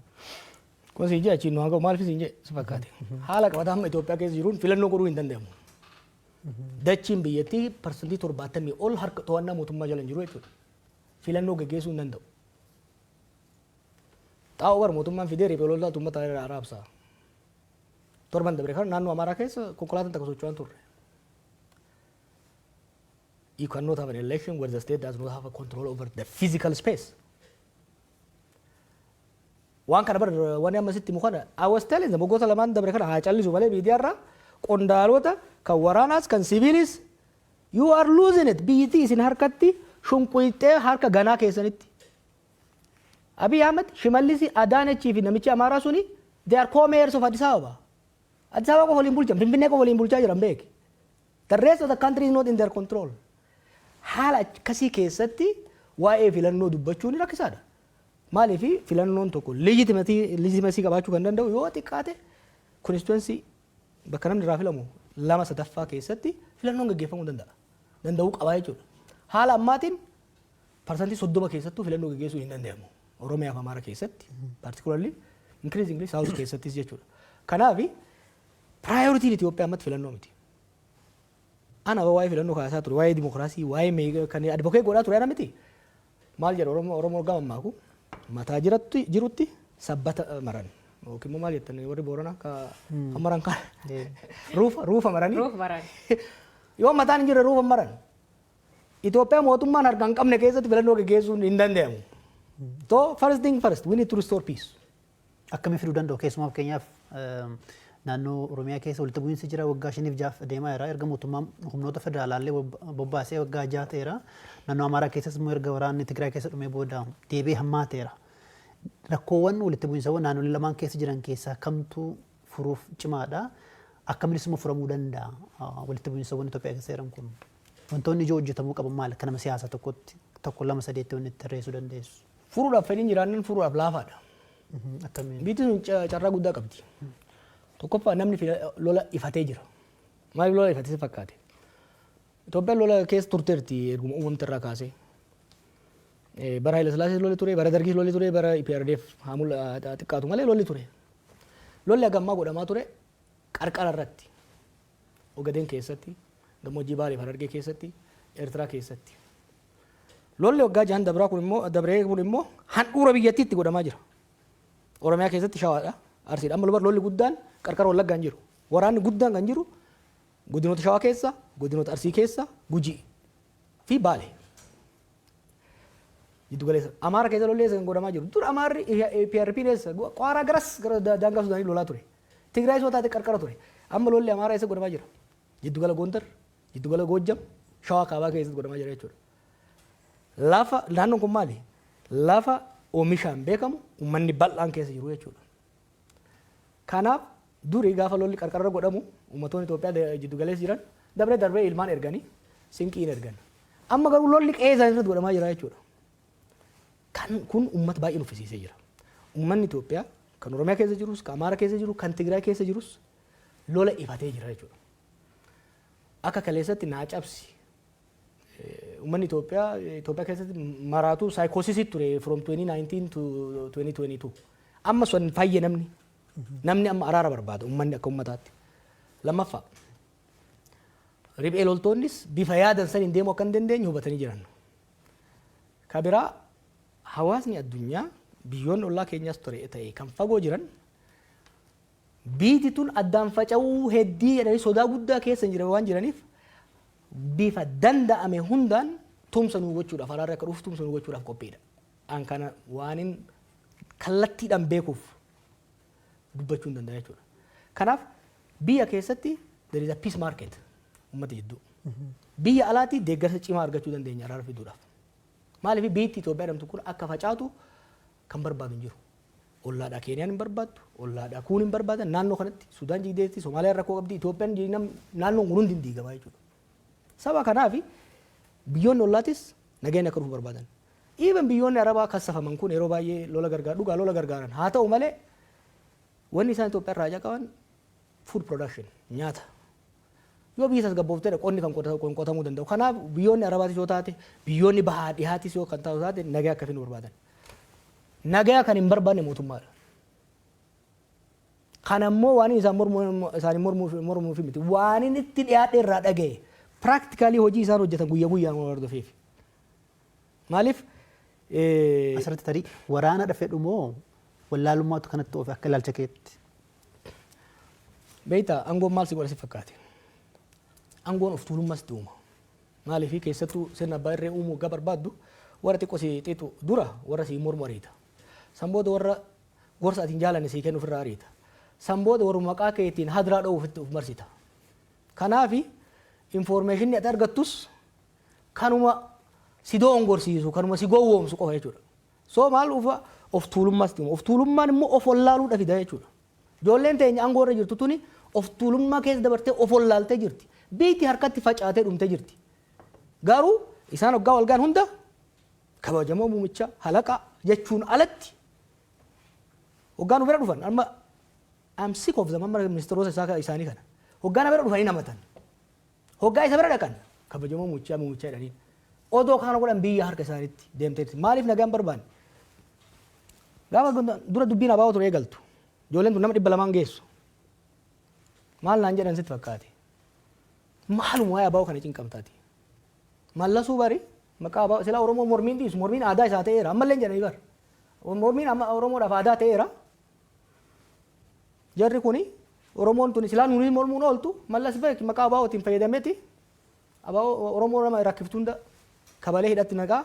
Kun siin jee achiin nu haa ga'u, maaliif siin jee si fakkaate? Haala qabataa amma Itoophiyaa keessa jiruun filannoo godhuu hin danda'amu. Dachiin biyyattii 70% ol harka to'annaa mootummaa jala hin jiru jechuudha. Filannoo gaggeessuu hin danda'u. Xaa'oo bar mootummaan fidee riphee loltoota uummata irraa raabsa. Torban dabre kana naannoo Amaaraa keessa konkolaataan takka socho'aa hin turre. You cannot have an election where the state does not have a control over the physical space. Waan kana bar wanni amma sitti himu kana, I was telling them, waggoota lamaan dabre kana haa callisu malee, miidiyaarraa qondaalota kan waraanaas kan siviilis, "You are losing it, biyyittii isin harkatti shunquyxee harka ganaa keessanitti." Abiy Ahmed, Shimallisi, Adaanechii fi namichi Amaaraa suni, they are co-mayors of Addis Ababa. Addis Ababa qofa waliin bulchan, Finfinnee qofa waliin bulchaa jiran beeki. The rest of the country is not in their control. Haala akkasii keessatti waa'ee filannoo dubbachuun rakkisaadha. Maaliif, filannoon tokko legitimacy qabaachuu kan danda'u yoo xiqqaate constituency, bakka namni irraa filamu lama sadaffaa keessatti filannoon gaggeeffamuu danda'a. Danda'uu qabaa jechuudha. Haala ammaatiin 30% keessattuu filannoo gaggeessuu hin danda'amu. Oromiyaa fi Amaara keessatti particularly, increasingly South keessattis jechuudha. Kanaaf priorityn Itoophiyaa ammatti filannoo miti. Ana waa'ee filannoo kaasaa ture, waa'ee dimokiraasii, waa'ee kan advocate godhaa ture ana miti. Maal jedha Oromoo? Oromoo gama maaku mataa jiratti jirutti sabbata maran yookiin immoo maal jettan warri Booranaa ka maran kan ruufa maranii. Ruuf maran. Yoo mataan hin jirre ruufa maran. Itoophiyaa mootummaan harka hin qabne keessatti filannoo gaggeessuun hin danda'amu. So first thing first, we need to restore peace. Akkamii fiduu danda'u? Keessumaa fakkeenyaaf naannoo Oromiyaa keessa walitti bu'iinsi jira, waggaa 5f 6f deemaa jira. Erga mootummaan humnoota federaalaallee bobbaasee waggaa 6 ta'eera. Naannoo Amaaraa keessas immoo erga waraanni Tigraay keessa dhumee booda deebi'ee hammaateera. Rakkoowwan walitti bu'iinsawwan naannolee lamaan keessa jiran keessaa kamtu furuuf cimaadha? Akkaminis immoo furamuu danda'a walitti bu'iinsawwan Itoophiyaa keessa jiran kun? Wantoonni ijoo hojjetamuu qaban maali? Akka nama siyaasaa tokkotti tokko, lama, sadeetti wanni itti tarreessuu dandeessu. Furuudhaaf fedhiin jiraannan furuudhaaf laafaadha. Akkamiin? Biyyi sun carraa guddaa qabdi. Tokkoffaa, namni lola ifatee jira. Maaliif lola ifatee si fakkaate? Itoophiyaan lola keessa turteerti erguma uumamte irraa kaasee. Bara Haile Sillaasee lolli ture, bara Dargii lolli ture, bara EPRDF haamul xiqqaatu malee lolli ture. Lolli hagammaa godhamaa ture qarqara irratti. Ogadeen keessatti, gammoojjii Baalee fi Harargee keessatti, Eertiraa keessatti. Lolli waggaa 6n dabraa kun immoo, dabree kun immoo, handhuura biyyattiitti godhamaa jira. Oromiyaa keessatti Shawaadha. Arsiidha. Amma lolli guddaan qarqara Wallaggaa hin jiru. Waraanni guddaan kan jiru godinoota Shawaa keessa, godinoota Arsii keessa, Gujii fi Baale. Jiddu galeessa. Amaara keessa lolli eessa kan godhamaa jiru? Dur Amaarri PRP eessa? Qaaraa garas gara daangaa Sudaanii lolaa ture. Tigraay soo taate qarqara ture. Amma lolli Amaaraa eessa godhamaa jira? Jiddu gala Gondar, jiddu gala Goojjam, Shawaa kaabaa keessatti godhamaa jira jechuudha. Lafa naannoon kun maali? Lafa oomishaan beekamu, uummanni bal'aan keessa jiru jechuudha. Kanaaf durii gaafa lolli qarqarra godhamu uummattoonni Itoophiyaa jiddu galeessa jiran dabree darbee ilmaan erganii sinqiin ergan. Amma garuu lolli qe'ee isaanii irratti godhamaa jira jechuudha. Kan kun uummata baay'ee nuffisiisee jira. Uummanni Itoophiyaa kan Oromiyaa keessa jirus, kan Amaara keessa jiru, kan Tigraay keessa jirus lola ifatee jira jechuudha. Akka kaleessatti naa cabsi. Uummanni Itoophiyaa Itoophiyaa keessatti maraatu psychosis ture from 2019 to 2022. Amma sun fayye namni. Namni amma araara barbaada uummanni akka uummataatti. Lammaffaa, riphee loltoonnis bifa yaadan saniin deemuu akka hin dandeenye hubatanii jiran. Ka biraa, hawaasni addunyaa, biyyoonni ollaa keenyaas ture ta'e kan fagoo jiran, biiti tun addaan faca'uu heddii jedhanii sodaa guddaa keessa hin jiran waan jiraniif, bifa danda'ame hundaan tumsa nuu gochuudhaaf, araarri akka dhufu tumsa nuu gochuudhaaf qophiidha. An kana waanin kallattiidhaan beekuuf dubbachuu hin danda'a jechuudha. Kanaaf biyya keessatti there is a peace market uummata jidduu. Biyya alaatti deeggarsa cimaa argachuu dandeenya araara fiduudhaaf. Maaliif, biyyi Itoophiyaa jedhamtu kun akka facaatu kan barbaadu hin jiru. Ollaadhaa Keeniyaan hin barbaaddu, ollaadhaa kuun hin barbaadan, naannoo kanatti Sudaan jigdeetti, Somaaliyaan rakkoo qabdi, Itoophiyaan naannoon kun hundi hin diigamaa jechuudha. Saba kanaaf Biyyoonni ollaatis nageenya akka dhufu barbaadan. Even biyyoonni Arabaa kassafaman kun yeroo baay'ee lola gargaar, dhugaa lola gargaaran. Haa ta'u malee, wanni isaan Itoophiyaa irraa haja qaban food production, nyaata. Yoo biyyi tasgabboofteedha qonni kan qotamuu danda'u. Kanaaf biyyoonni Arabaatis yoo taate, biyyoonni bahaa dhihaatis yoo kan taatu taate, nagaa akka finu barbaadan. Nagaa kan hin barbaanne mootummaadha. Kan ammoo waan isaan mormuu isaanii mormuuf miti. Waan inni itti dhiyaadhe irraa dhagaye, practically hojii isaan hojjetan guyyaa guyyaan waan hordofeef. Maaliif? Asirratti tarii waraana fedhu moo wallaalummaatu kanatti oofe akka ilaalcha keetti? Beektaa, aangoon maal si godha si fakkaate? Aangoon of tuulummaas itti uuma. Maaliif? Keessattuu sirna abbaa irree uumuu waggaa barbaaddu, warra xiqqoo si xiixu dura warra si mormu ariita. San booda warra gorsa ati hin jaalanne sii kennu ofirraa ariita. San booda warra maqaa keetiin hadiraa dha'uuf itti of marsita. Kanaafi informationni ati argattus kanuma si doongorsiisu, kanuma si gowwoomsu qofa jechuudha. So maal ufa, of tuulummaas itti uuma. Of tuulummaan immoo of wallaaluudha fida jechuudha. Ijoolleen teenya aangoo irra jirtu tuni of tuulummaa keessa dabartee of wallaaltee jirti. Biyyi harkatti facaatee dhumtee jirti. Garuu isaan hoggaa wal ga'an hunda "Kabajamoo muumicha halaqa" jechuun alatti hoggaa nu bira dhufan, amma I'm sick of them, amma ministeerota isaa isaanii kana hoggaa na bira dhufanii namatan, hoggaa isa bira dhaqan "Kabajamoo muumichaa, muumichaa" jedhaniin. Odoo kana godhan biyya harka isaaniitti deemteetti. Maaliif nagaan barbaanne? Gaafa dura dubbiin abaa'oo ture eegaltu, ijoolleen tun nama 200 geessu. Maal naan jedhan sitti fakkaate? "Maaluma waa'ee abaa'oo kana cinqamtaati? Mallasuu bari maqaa abaa'oo silaa Oromoo mormiin dhiisu, mormiin aadaa isaa ta'eera." Ammallee jedhanii bar mormiin amma Oromoodhaaf aadaa ta'eera. Jarri kuni Oromoon tuni silaa nuuni mormuun ooltu, Mallas beek maqaa abaa'ootiin fayyadameeti abaa'oo Oromoo nama rakkiftu hunda kabalee hidhatti naqaa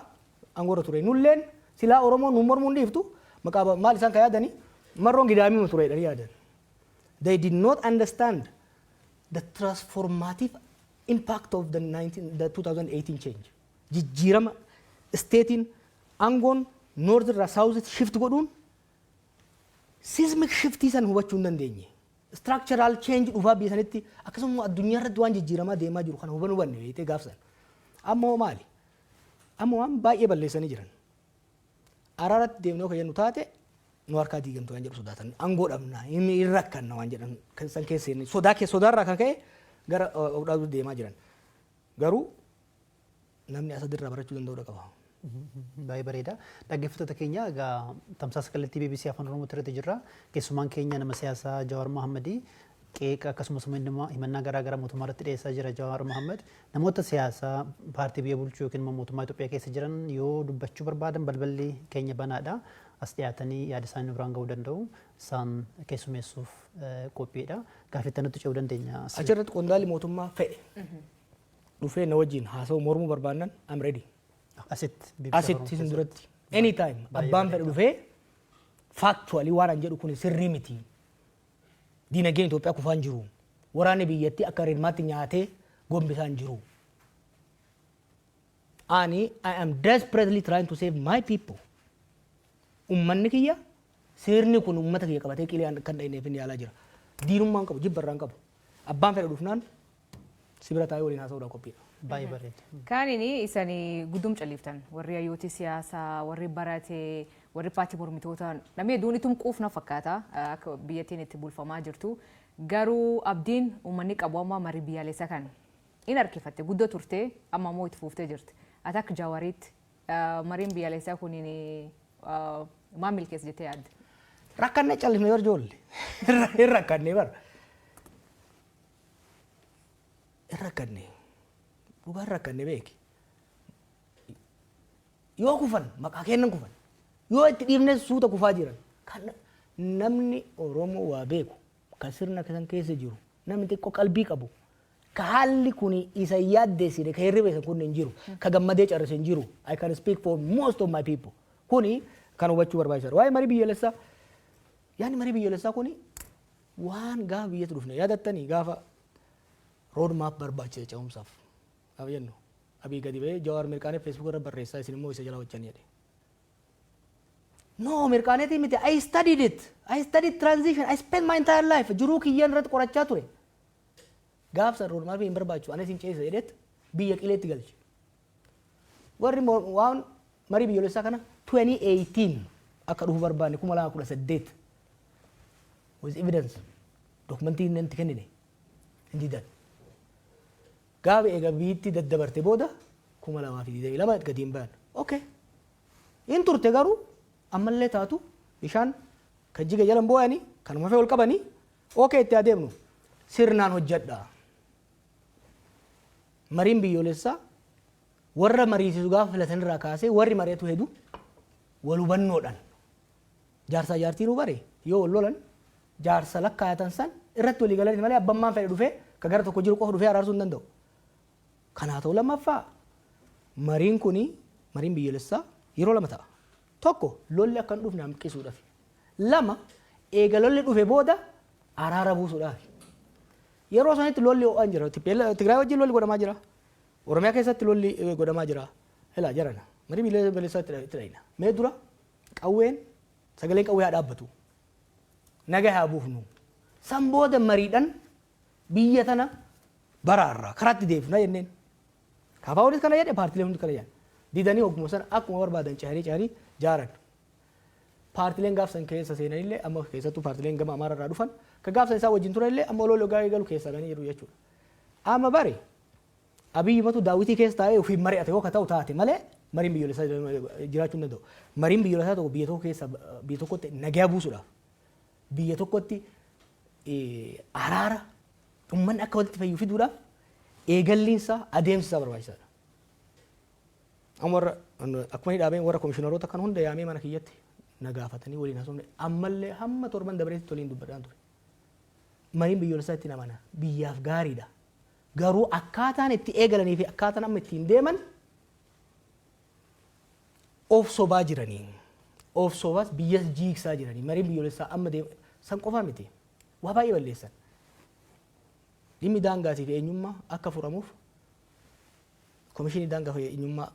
aangoorra ture. Nulleen silaa Oromoon nu mormuun dhiiftu maqaa maal isaan ka yaadanii marroon gidaamii ture jedhanii yaadan. They did not understand the transformative impact of the 2018 change. Jijjiirama stateiin aangoon north irraa south shift godhuun seismic shiftii san hubachuu hin dandeenye. Structural change dhufaa biyya sanitti, akkasuma addunyaa irratti waan jijjiiramaa deemaa jiru kana hubanuu hubanne beektee gaafsan. Amma hoo maali? Amma waan baay'ee balleessanii jiran. Araaratti deemnee kan jennu taate nu harkaa diigamtu waan jedhu sodaatan, aangoo dhabna, hin rakkanna waan jedhan san keessa sodaa sodaarraa kan ka'e gara of dhaabuu deemaa jiran. Garuu namni asadirraa barachuu danda'uu qaba. Baay'ee bareeda. Dhaggeeffattoota keenya, egaa tamsaasa kallattii BBC Afaan Oromoo irratti jirra. Keessumaan keenya nama siyaasaa Jawaar Mohammadii. Qeeqa akkasumas himannaa garaa garaa mootummaa irratti dhiyeessaa jira Jawaar Mohammad. Namoota siyaasaa paartii biyya bulchuu yookiin immoo mootummaa Itoophiyaa keessa jiran yoo dubbachuu barbaadan balballi keenya banaadha. As dhiyaatanii yaada isaanii nu biraan gahuu danda'u. Isaan keessummeessuuf qophiidha. Gaaffii nutti ce'uu dandeenya. Achirratti qondaalli mootummaa fedhe dhufee na wajjin haasa'u mormuu barbaannan, I'm ready. Asitti. Asitti isin duratti. Anytime abbaan fedhe dhufee factually waan an jedhu kun sirrii miti. Diinagdeen Itoophiyaa kufaan jiru. Waraanni biyyattii akka rirmaatti nyaatee gombisaan jiru. Ani I am desperately trying to save my people. Ummanni kiyya, sirni kun ummata kiyya qabatee qilee kan dhahineef inni yaalaa jira. Diinummaan qabu, jibba irraan qabu. Abbaan fedhe dhufnaan si bira taa'ee waliin haasa'uudhaan qophiidha. Baay'ee bareeda. Kaanini isanii guddum caliiftan, warri hayyooti siyaasaa, warri barate, warri paartii mormitoota, namni hedduun itum quufna fakkaata akka biyyattiin itti bulfamaa jirtu. Garuu abdiin uummanni qabu amma marii biyyaalessaa kan in harkifatte guddoo turte, amma immoo itti fuuftee jirti. Ati akka Jawaariitti mariin biyyaalessaa kuniin maal milkeessa jettee yaadde? Rakkannee callifne bar ijoollee. Hin rakkanne bar. Hin rakkanne. Dhugaan rakkanne beeki. Yoo kufan maqaa kennan kufan. Yoo itti dhiifne suuta kufaa jiran. Kan namni Oromoo waa beeku, kan sirna kan keessa jiru, namni xiqqoo qalbii qabu, ka haalli kun isa yaaddeessine, ka hirriba isa kun hin jiru, ka gammadee carrise hin jiru. I can speak for most of my people. Kuni kan hubachuu barbaachisaadha. Waa'ee marii biyyaalessaa, yaadni marii biyyaalessaa kuni waan gaafa biyyatti dhufne yaadattanii, gaafa road map barbaachisa ce'umsaaf gaafa jennu, Abii gadi ba'ee, "Jawaar mirqaanee Facebook irra barreessaa, isin immoo isa jala hojjanii" jedhe. No, mirqaaneetii miti. I studied it. I studied transition. I spent my entire life. Jiruu kiyyaan irratti qorachaa ture. Gaafsa road map hin barbaachisu, anis hin ceesisa jedheet biyya qileetti galche. Warri waan marii biyyoolessaa kana 2018 akka dhufu barbaanne, 2018, with evidence, dokumentii inni itti kennine hin didan. Gaafa eega biitti daddabarte booda 2022 gadi hin bayan. Okay. In turte garuu ammallee taatu bishaan kan jiga jalan boo'anii kanuma fee ol qabanii, okay, itti adeemnu sirnaan hojjedha. Mariin biyyoolessaa warra mariisisu gaafa filatan irraa kaasee warri mari'atu hedu wal hubannoodhaan, jaarsaa jaartiin bare yoo wal lolan jaarsa lakkaayatan san irratti walii galanii malee abbammaan fedhe dhufee ka gara tokko jiru qofa dhufee araarsuu hin danda'u. Kanaa ta'u, lammaffaa mariin kuni, mariin biyyoolessaa yeroo lama ta'a. Tokko, lolli akka hin dhufne hanqisuudhaaf. Lama, eega lolli dhufe booda araara buusuudhaaf. Yeroo sanitti lolli ho'aan jira. Tigraay wajjin lolli godhamaa jira. Oromiyaa keessatti lolli godhamaa jira. Ilaa jarana marii biyyoolessaa itti dhayina. Mee dura qawween, sagaleen qawwee haa dhaabbatu. Naga haa buufnu. San booda mariidhaan biyya tana baraarraa karaatti deebifna jenneen. KFOnis kana jedhe, paartileen hundi kana jedhan. Didanii hogguma sana akkuma barbaadan cehanii cehanii jaaran. Paartileen gaafsan keessa seenanillee, amma keessattuu paartileen gama Amaara irraa dhufan ka gaafsan isaa wajjin turanillee, amma oloo logaa eegalu keessaa ganii jiru jechuudha. Amma bari Abiyyi matu daawwitii keessa taa'ee ofiin mari'ate yoo ka ta'u taate malee mariin biyyoolessaa jiraachuu hin danda'u. Mariin biyyoolessaa tokko biyya tokko keessa, biyya tokkotti nagaa buusuudhaaf, biyya tokkotti araara uummanni akka walitti fayyu fiduudhaaf eegalliinsaa, adeemsi isaa barbaachisaadha. Amma warra akkuma inni dhaabeen warra komishiinaroota kan hunda yaamee mana kiyyatti na gaafatanii waliin haasofne, ammallee hamma torban dabareetti waliin dubbadhaan ture. Mariin biyyoolessaa itti amana, biyyaaf gaariidha. Garuu akkaataan itti eegalanii fi akkaataan amma ittiin deeman of sobaa jiranii. Of sobaas biyyas jiigsaa jiranii. Mariin biyyoolessaa amma deema san qofaa miti. Waa baay'ee balleessan. Dhimmi daangaatii fi eenyummaa akka furamuuf komishinii daangaa fi eenyummaa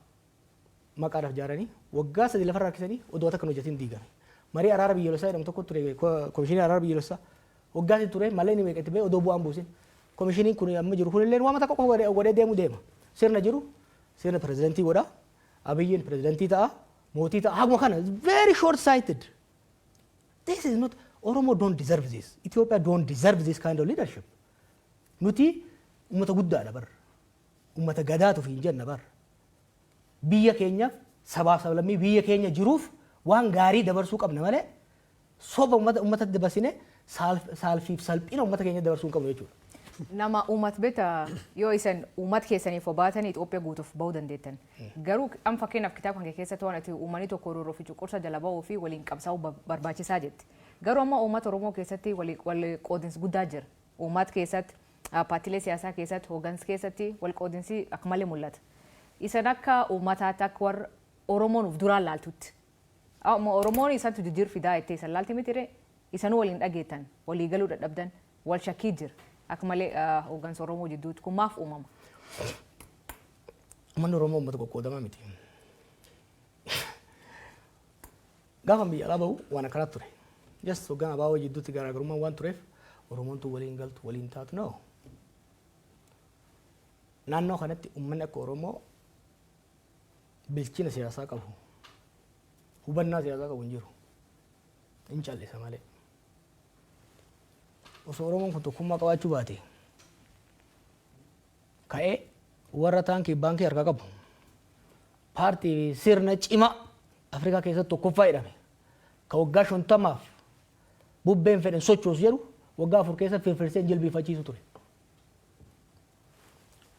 maqaadhaaf ijaaranii waggaa 3 lafarra harkisanii odoo takka hin hojjetin diigame. Marii araara biyyoolessaa jedhamu tokko ture, komishinii araara biyyoolessaa waggaa 3 ture malee inni meeqa itti ba'e odoo bu'aan buusin. Komishiniin kun amma jiru kunillee waan takka qofa godhee deemu deema. Sirna jiru sirna pirezidantii godha. Abiyyiin pirezidantii ta'a. Mootii ta'a. Haguma kana very short sighted. This is not Oromo, don't deserve this. Ethiopia don't deserve this kind of leadership. Nuti uummata guddaadha bar. Uummata gadaatu hin jenna bar. Biyya keenyaaf, sabaaf sablammii biyya keenya jiruuf waan gaarii dabarsuu qabna malee soba uummata uummatatti dabarsine saalfiif salphina uummata keenya dabarsuu hin qabnu jechuudha. Nama uummata beekta, yoo isan uummata keessaniif obaatanii Itoophiyaa guutuuf bahuu dandeettan. Garuu amma fakkeenyaaf kitaaba kan keessatti waan ati uummanni tokko roorroo fi cunqursa jala bahuu fi waliin qabsaa'uu barbaachisaa jetti. Garuu amma uummata Oromoo keessatti wal qoodinsi guddaa jira. Uummata keessatti, paartiilee siyaasaa keessatti, hooggansa keessatti wal qoodinsi akka malee mul'ata. Isan akka uummataatti, akka warra Oromoon uf duraan laaltutti. Amma Oromoon isantu jijjiir fidaa jettee isan laalti miti ree? Isanuu waliin dhageettan, walii galuu dadhabdan, wal shakkii jira. Akka malee hooggansa Oromoo jidduutti kun maaf uumama? Uummanni Oromoo uummata qoqqoodamaa miti. Gaafa biyya alaa bahu waan akkanaatu ture. Just hoggaan abaaboo jidduutti garaagarummaan waan tureef Oromoon tun waliin galtu, waliin taatu, no. Naannoo kanatti uummanni akka Oromoo bilchina siyaasaa qabu, hubannaa siyaasaa qabu hin jiru. Hin callisa malee. Osoo Oromoon kun tokkummaa qabaachuu baate ka'ee warra taankii baankii harkaa qabu, paartii sirna cimaa Afrikaa keessatti tokkoffaa jedhame, ka waggaa 50f bubbeen fedhan sochoosu jedhu, waggaa 4 keessa firfirsee jilbiifachiisu ture.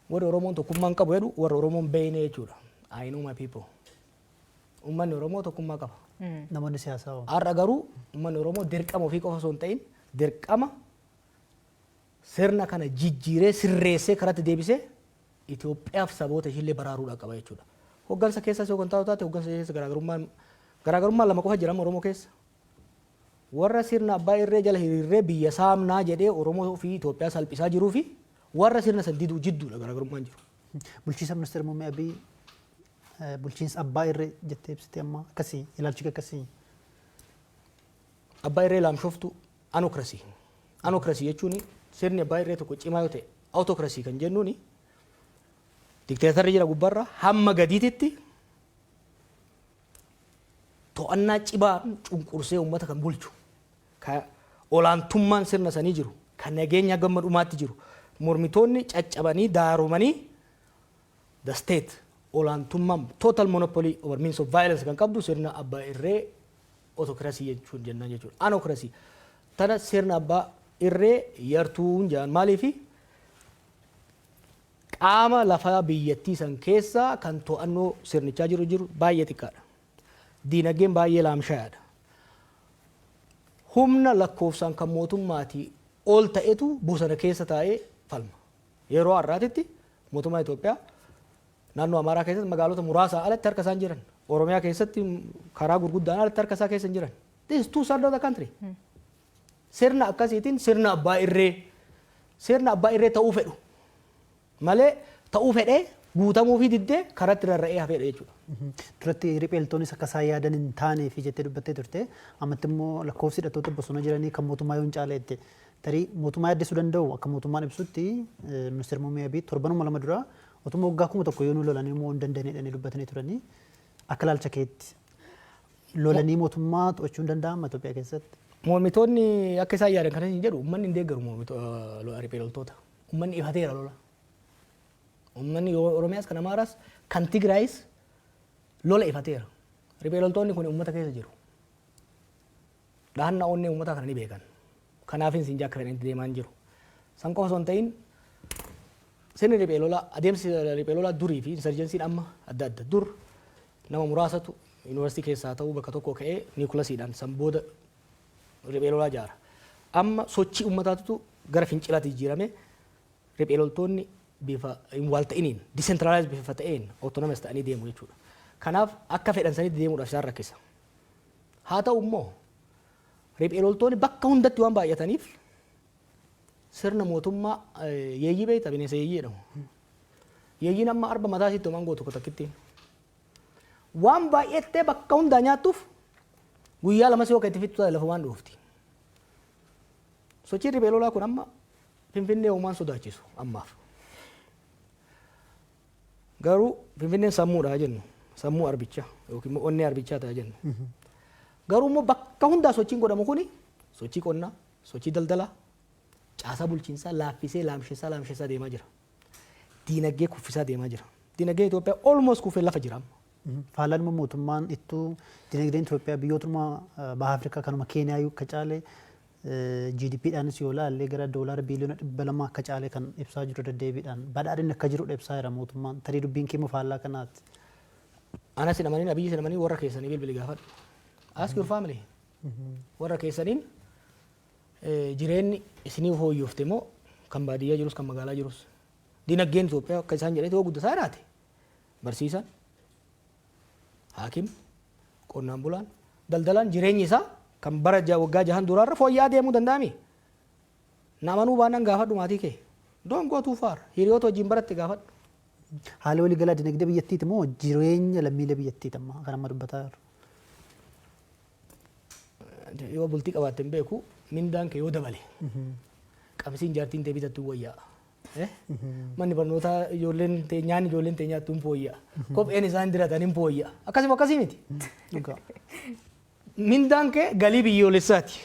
Warri Oromoon tokkummaan qabu jedhu warra Oromoon beeyne jechuudha. I know my people. Uummanni Oromoo tokkummaa qaba. Namoonni siyaasaa hoo? Har'a garuu uummanni Oromoo dirqama ofii qofa osoo hin ta'in dirqama sirna kana jijjiiree, sirreessee, karatti deebisee Itoophiyaaf saboota ishiillee baraaruudhaa qaba jechuudha. Hoggansa keessas yoo kan taatu taate, hoggansa keessa garaagarummaan lama qofa jira Oromoo keessa. Warra sirna abbaa irree jala hiriirree biyya saamnaa jedhee Oromoo fi Itoophiyaa salphisaa jiruu fi warra sirna san diduu jidduudha garaagarummaan jiru. Bulchiinsa ministeera muummee Abiy bulchiinsa abbaa irree jettee ibsite, amma akkasii ilaalchi akkasii. Abbaa irree laamshoftu, anocracy. Anocracy jechuun sirni abbaa irree tokko cimaa yoo ta'e, autocracy kan jennuuni dikteetarri jira gubbarra hamma gadiititti. To'annaa cimaa cunqursee uummata kan bulchu, ka olaantummaan sirna sanii jiru, kan nageenya gamma dhumaatti jiru, mormitoonni caccabanii daaromanii, the state olaantummaan total monopoly over means of violence kan qabdu sirna abbaa irree autocracy jechuun jennaan jechuudha. Anocracy tana sirna abbaa irree yartuun jedhan. Maaliifi? Qaama lafaa biyyattii san keessaa kan to'annoo sirnichaa jiru baay'ee xiqqaadha. Diinagdeen baay'ee laamshayaadha. Humna lakkoofsaan kan mootummaatii ol ta'etu bosona keessa taa'ee falma. Yeroo har'aatitti mootummaa Itoophiyaa naannoo Amaaraa keessatti magaalota muraasaa alatti harka isaan jiran. Oromiyaa keessatti karaa gurguddaan alatti harka isaa keessa hin jiran. This is two third of the country. Sirna akkasiitiin sirna abbaa irree ta'uu fedhu malee, ta'uu fedhee guutamuu fi diddee karatti rarra'ee hafeedha jechuudha. Duratti ripheeltoonis akka isaan yaadan hin taanee fi jettee dubbattee turte. Ammatti immoo lakkoofsi hidhattoota bosona jiranii kan mootummaa yoo hin caale jette. Tarii mootummaa yaaddessuu danda'u. Akka mootummaan ibsutti, ministeerri muummee Abiy torbanuma 2 dura otuma waggaa 1000 yoo nu lolanii immoo hin dandeenye jedhanii dubbatanii turanii. Akka ilaalcha keetti lolanii mootummaa to'achuu hin danda'ama Itoophiyaa keessatti? Mormitoonni akka isaan yaadan kana hin jedhu. Uummanni hin deeggaru mormitoota, riphee loltoota. Uummanni ifateera lola. Uummanni Oromiyaas, kan Amaaraas, kan Tigraayis lola ifateera. Riphee loltoonni kun uummata keessa jiru. Dhahannaa onnee uummataa kana ni beekan. Kanaafin siin akka fedhanitti deemaa hin jiru. San qofa osoo hin ta'in, sirni riphee lolaa, adeemsi riphee lolaa durii fi insurgencyn amma adda adda. Dur nama muraasatu yuunivarsiitii keessaa ta'uu bakka tokko ka'ee nucleusiidhaan san booda riphee lolaa ijaara. Amma sochii uummataatu gara fincilaatti jijjiirame. Riphee loltoonni bifa hin wal ta'iniin, decentralized bifa ta'een, autonomous ta'anii deemu jechuudha. Kanaaf akka fedhan sanitti deemuudhaaf isaan rakkisa. Haa ta'u immoo, riphee loltoonni bakka hundatti waan baay'ataniif sirna mootummaa yeeyyii beekta, bineensa yeeyyii jedhamu. Yeeyyiin amma arba mataa isiitti homaan gootu takkittiin. Waan baay'attee bakka hundaa nyaattuuf guyyaa 2 yoo itti fixxu lafa waan dhoofti. Sochiin riphee lolaa kun amma Finfinnee homaan sodaachisu ammaaf. Garuu Finfinneen sammuudha jennu, sammuu arbichaa yookiin immoo onnee arbichaa ta'a jennu. Garuu immoo bakka hundaa sochiin godhamu kuni sochii qonnaa, sochii daldalaa, caasaa bulchiinsaa laaffisee laamsessaa laamsessaa deemaa jira. Diinagdee kuffisaa deemaa jira. Diinagdeen Itoophiyaa almost kufee lafa jira amma. Faallaan immoo mootummaan ittuu dinagdeen Itoophiyaa biyyootuma baha Afrikaa kanuma Keeniyaa akka caale, GDPdhaanis yoo ilaalle gara doolaara biiliyoona 200 akka caale kan ibsaa jiru, deddeebiidhaan badhaadhinni akka jirudha ibsaa jira mootummaan. Tarii dubbiin kee immoo faallaa kanaati. Anas hin amanin, Abiyyi hin amanin, warra keessanii bilbili gaafadhu. Ask your family. Warra keessaniin jireenyi isinii fooyyofte moo, kan baadiyyaa jirus kan magaalaa jirus? Dinagdeen Itoophiyaa akka isaan jedhetti yoo guddataa jiraate, barsiisaan, haakim, qonnaan bulaan, daldalaan jireenyi isaa kan bara waggaa 6n duraarra fooyya'aa deemuu danda'ami? Na amanuu baannaan gaafadhu maatii kee. Don't go too far. Hiriyoota wajjin baratte gaafadhu. Haala waliigalaa dinagdee biyyattiiti moo jireenya lammiilee biyyattiiti amma kan amma dubbataa jiru? Yoo bultii qabaatte hin beeku, mindaan kee yoo dabale qabsiin jaartiin tee bitattu wayyaa. Manni barnootaa ijoolleen tee nyaanni ijoolleen tee nyaattu hin fooyya'a. Kopheen isaan diratan hin fooyya'a. Akkasuma akkasii miti. Dhugaa. Mindaan kee galii biyyoolessaati.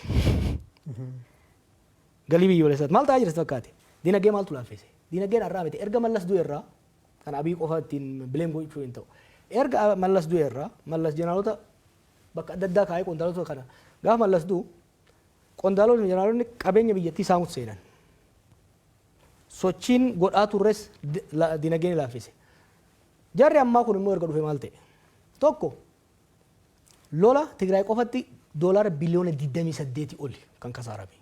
Galii biyyoolessaati. Maal ta'aa jira sitti fakkaate? Dinagdee maaltu laaffise? Dinagdeen har'aa miti. Erga Mallas du'e irraa, kan Abii qofa ittiin blame gochuu hin ta'u. Erga Mallas du'e irraa, Mallas jeneraalota bakka adda addaa kaa'ee, qondaalota kana, gaafa Mallas du'u qondaalonni jeneraalonni qabeenya biyyattii saamutti seenan. Sochiin godhaa turres dinagdee ni laaffise. Jarri ammaa kun immoo erga dhufe maal ta'e? Tokko, lola Tigraay qofatti doolaara biliyoona 28 oli kan kasaarame.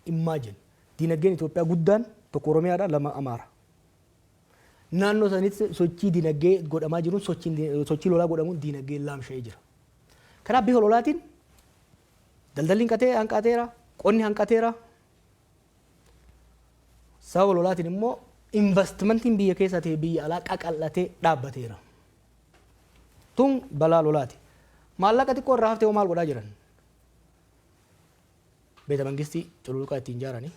Imagine, dinagdeen Itoophiyaa guddaan tokko Oromiyaadha, lama Amaara. Naannoo sanitti sochii dinagdee godhamaa jiruun, sochii lolaa godhamuun dinagdeen laamsha'ee jira. Kanaaf bifa lolaatiin daldalli hanqatee hanqateera, qonni hanqateera. Sababa lolaatiin immoo investmentiin biyya keessaa ta'e biyya alaa qaqal'atee dhaabbateera. Tun balaa lolaati. Maallaqa xiqqoo irraa haftee hoo maal godhaa jiran? Beeta mangistii cululuqaa ittiin ijaaranii,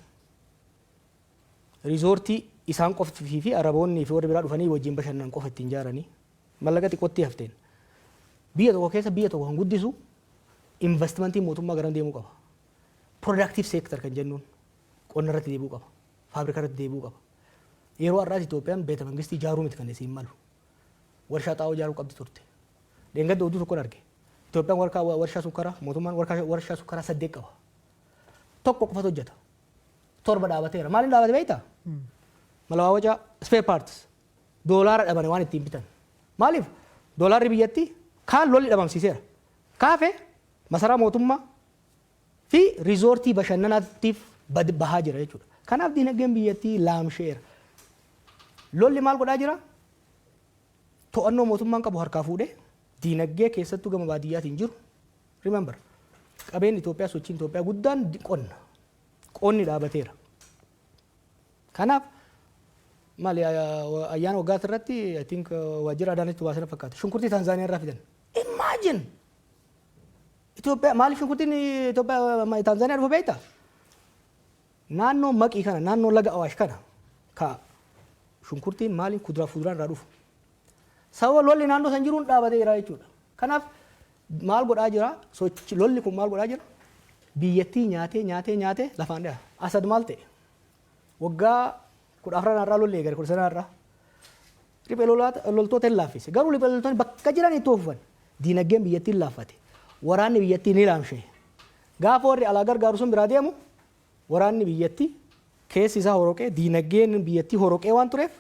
resortii isaan qoftii fi Araboonni fi warri biraa dhufanii wajjin bashannanan qofa ittiin ijaaranii, maallaqa xiqqootti hafteen. Biyya tokko keessa biyya tokko kan guddisu investmentii mootummaa garam deemuu qaba? Productive sector kan jennuun qonna irratti deebi'uu qaba. Faabrika irratti deebi'uu qaba. Yeroo har'aas Itoophiyaan beeta mangistii ijaaruu miti kan isiin malu. Warshaa xaa'oo ijaaruu qabdi turte. Dheengadda oduu tokkon arge. Itoophiyaan warshaa sukkaraa, mootummaan warshaa sukkaraa saddeet qaba. Tokko qofatu hojjeta. Torba dhaabateera. Maaliin dhaabate beektaa? Malawaawwacaa, spare parts. Doolaara dhabane waan ittiin bitan. Maaliif? Doolaarri biyyattii kaan lolli dhabamsiiseera. Kaafe masaraa mootummaa fi riizoortii bashannanaatiif bahaa jira jechuudha. Kanaaf diinagdeen biyyattii laamsheera. Lolli maal godhaa jira? To'annoo mootummaan qabu harkaa fuudhee diinagdee keessattuu gama baadiyyaatiin jiru. Remember, qabeenyi Itoophiyaa, sochiin Itoophiyaa guddaan qonna. Qonni dhaabateera. Kanaaf maali, ayyaana waggaati irratti, I think, waajjira Adaanachi baasana fakkaata. Shunkurtii Taanzaaniyaa irraa fidan. Imagine! Itoophiyaa maaliif shunkurtiin Itoophiyaa Taanzaaniyaa dhufa beektaa? Naannoo Maqii kana, naannoo laga Awaash kana ka shunkurtiin maaliin kuduraa fuduraan irraa dhufu. Sababa lolli naannoo san jiruun dhaabatee jira jechuudha. Kanaaf maal godhaa jira? Sochi lolli kun maal godhaa jira? Biyyattii nyaatee nyaatee nyaatee lafaan dhiya. Asad maal ta'e? Waggaa 14 irraa lolli eegale, 19 irraa. Riphee loltoota hin laaffise. Garuu riphee loltoonni bakka jiran itti fufan. Diinagdeen biyyattii hin laaffate. Waraanni biyyattii ni laamshe. Gaafa warri alaa gargaaru sun biraa deemu, waraanni biyyattii keessi isaa horoqee, diinagdeen biyyattii horoqee waan tureef,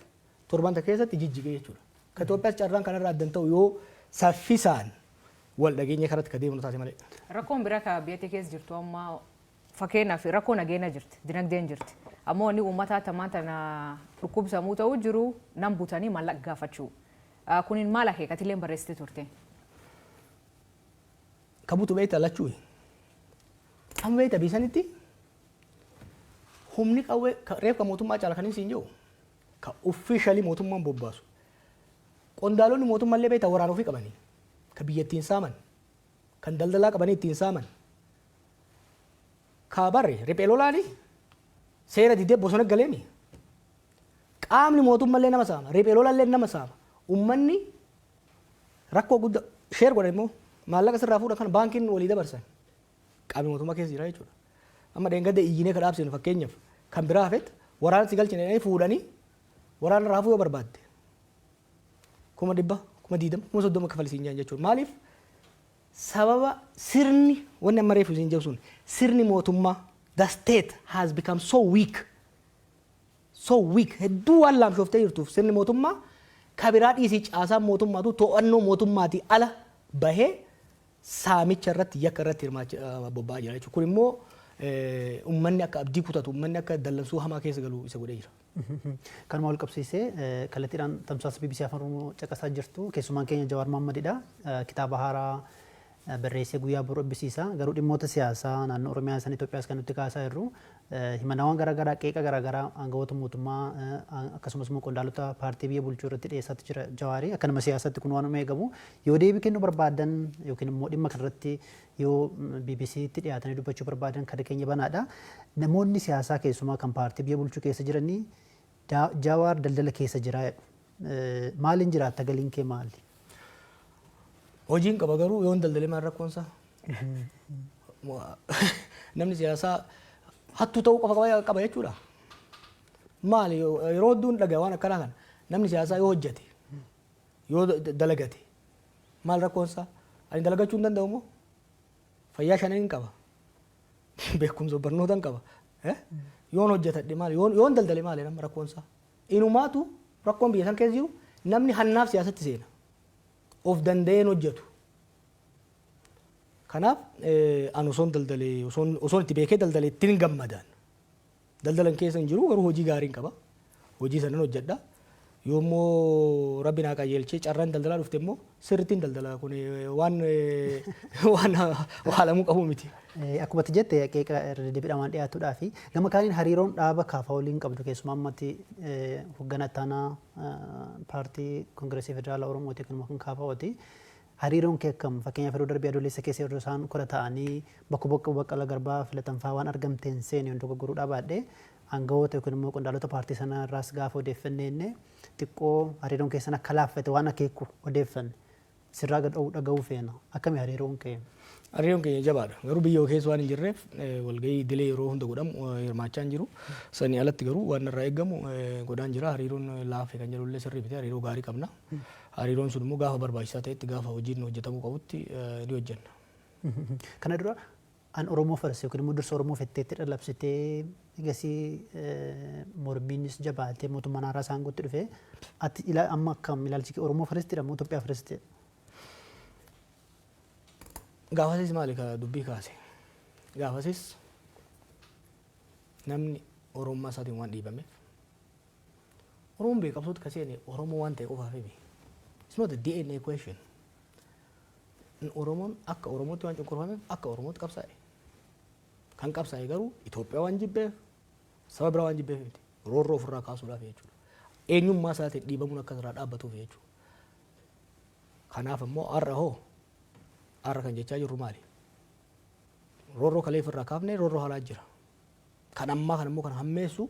torban keessatti jijjigee jechuudha. Ka Itoophiyaas carraan kanarraa addan ta'u yoo saffisaan wal dhageenya karatti ka deemnu taate malee. Rakkoon biraa ka biyyattii keessa jirtu amma, fakkeenyaaf, rakkoo nageenya jirti, dinagdeen jirti. Ammoo inni uummata tamaan tana dhukkubsamuu ta'uu jiru nam butanii maallaqa gaafachuu. Kunin maal akeekatillee barreessitee turte? Ka butu beektaa lachuu. Amma beektaa biisanitti humni qawwee reefka mootummaa caala kan hin jiru ka officially mootummaan bobbaasu. Qondaalonni mootummaallee beektaa waraana ofii qabanii ka biyya ittiin saaman, kan daldalaa qabanii ittiin saaman. Ka barre riphee lolaani seera didee bosona galeemi. Qaamni mootummaallee nama saama, riphee lolaallee nama saama. Uummanni rakkoo guddaa share godhan immoo maallaqa sirraa fuudhan kana baankiin walii dabarsan. Qaamni mootummaa keessa jira jechuudha. Amma dheengadda iyyinee ka dhaabsinu, fakkeenyaaf, kan biraa hafetti waraana si galchine jedhanii fuudhanii waraana raafuu yoo barbaadde 100,000, 20,000, 30,000 kafalisiin jiran jechuudha. Maaliif? Sababa sirni wanni amma reefu isin jedhu sun, sirni mootummaa, the state has become so weak, so weak, hedduu waan laamshooftee jirtuuf, sirni mootummaa kabiraa dhiisii caasaan mootummaatu to'annoo mootummaatii ala bahee saamicha irratti, yakka irratti hirmaachaa bobba'aa jira jechuudha. Kun immoo uummanni akka abdii kutatu, uummanni akka dallansuu hamaa keessa galu isa godhee jira. Kanuma wal qabsiisee, kallattiidhaan tamsaasa BBC Afaan Oromoo caqasaa jirtu. Keessumaan keenya Jawaar Mohammadidha. Kitaaba haaraa barreessee guyyaa boru eebbisiisa. Garuu dhimmoota siyaasaa naannoo Oromiyaa san Itoophiyaas kan nuti kaasaa jirru, himannaawwan garaagaraa, qeeqa garaagaraa aangawoota mootummaa akkasumas immoo qondaalota paartii biyya bulchuu irratti dhiyeessaatti jira Jawaarii. Akka nama siyaasaatti kun waan eegamu, yoo deebii kennuu barbaadan yookiin immoo dhimma kanarratti yoo BBCtti dhiyaatanii dubbachuu barbaadan, kan keenya banaadha. Namoonni siyaasaa keessumaa kan paartii biyya bulchuu keessa jiranii Jawaar daldala keessa jira jedhu. Maaliin jiraatta, galiin kee maali? Hojiin qaba, garuu yoon daldalee maal rakkoonsaa? Namni siyaasaa hattuu ta'uu qofa qaba jechuudha. Maali, yeroo hedduun dhagaa waan akkanaa kana, namni siyaasaa yoo hojjete, yoo dalagate maal rakkoonsaa? Ani dalagachuu hin danda'u moo? Fayyaa shanan hin qaba. Beekumsa barnoota hin qaba. Yoon hojjetadhe maali? Yoon daldale maali nama rakkoonsaa? Inumaatu rakkoon biyya san keessa jiru namni hannaaf siyaasatti seena. Of danda'een hojjetu. Kanaaf ani osoon daldalee, osoon itti beekee daldalee ittiin gammadaan. Daldalan keessa hin jiru, garuu hojii gaariin qaba. Hojii sanan hojjedha. Yoommoo rabbi naa qajeelchee carraan daldalaa dhufte immoo sirrittiin daldala, kun waan waalamuu qabu miti. Akkuma ati jette, qeeqa irra deddeebiidhaan waan dhiyaatuudhaa fi gama kaaniin hariiroon dhaaba KFO waliin qabdu, keessumaa ammatti hoogganaa ittaanaa paartii Koongireesii Federaalaa Oromooti kanuma kan KFOti. Hariiroon kee akkam? Fakkeenyaaf, yeroo darbee Adoolessa keessa yeroo isaan kora ta'anii bakka bakka Baqqalaa Garbaa filatan fa'aa waan argamteen seene yoon dogoggoruu dhabaadhe, aangawoota yookiin immoo qondaalota paartii sanaa irraas gaafa odeeffannee xiqqoo hariiroon keessan akka laaffate waan akeeku odeeffanne. Sirraa dhaga'uu feena. Akkami hariiroon kee? Hariiroon keenya jabaadha. Garuu biyya keessa waan hin jirreef walgahii idilee yeroo hunda godhamu hirmaachaa hin jiru. Sanii alatti garuu waan irraa eegamu godhaan jira. Hariiroon laafe kan jedhullee sirrii miti. Hariiroo gaarii qabna. Hariiroon sun immoo gaafa barbaachisaa ta'etti, gaafa hojiin hojjetamuu qabutti ni hojjenna. Kana dura an Oromoo first yookiin immoo dursa Oromoo fetteetti labsitee, egasii mormiinis jabaatee mootummaan haaraa isaan gootti dhufee, ati amma akkam ilaalchi kee? Oromoo firstidha moo Itoophiyaa firstidha? Gaafasis maali ka dubbii kaase? Gaafasis namni Oromummaa isaatiin waan dhiibameef, Oromoon beekamtoota ka seene Oromoo waan ta'e qofaaf himi. It's not a DNA question. Oromoon akka Oromootti waan cunqurfameef akka Oromootti qabsaa'e. Kan qabsaa'e garuu Itoophiyaa waan jibbeef, saba biraa waan jibbeef miti. Roorroo ofirraa kaasuudhaaf jechuudha. Eenyummaa isaatiin dhiibamuun akka irraa dhaabbatuuf jechuudha. Kanaaf immoo har'a hoo, har'a kan jechaa jirru maali? Roorroo kalee ofirraa kaafnee roorroo haalaa jira. Kan ammaa kan immoo kan hammeessu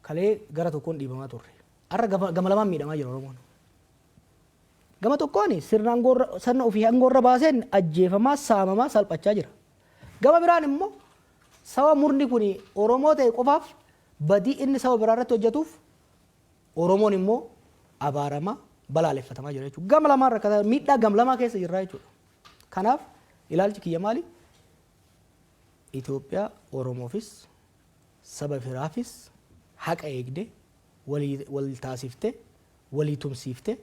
kalee gara tokkoon dhiibamaa turre. Har'a gama lamaan miidhamaa jira Oromoon. Gama tokkoon sirna aangoorra, sirna ofii aangoorra baaseen ajjeefamaa, saamamaa, salphachaa jira. Gama biraan immoo saba murni kun Oromoo ta'e qofaaf badii inni saba biraa irratti hojjetuuf Oromoon immoo abaaramaa, balaaleffatamaa jira jechuudha. Gama lamaan rakkataa, miidhaa gam lamaa keessa jirra jechuudha. Kanaaf ilaalchi kiyya maali? Itoophiyaa Oromoofis saba biraafis haqa eegde, walii wal taasifte, walii tumsiifte,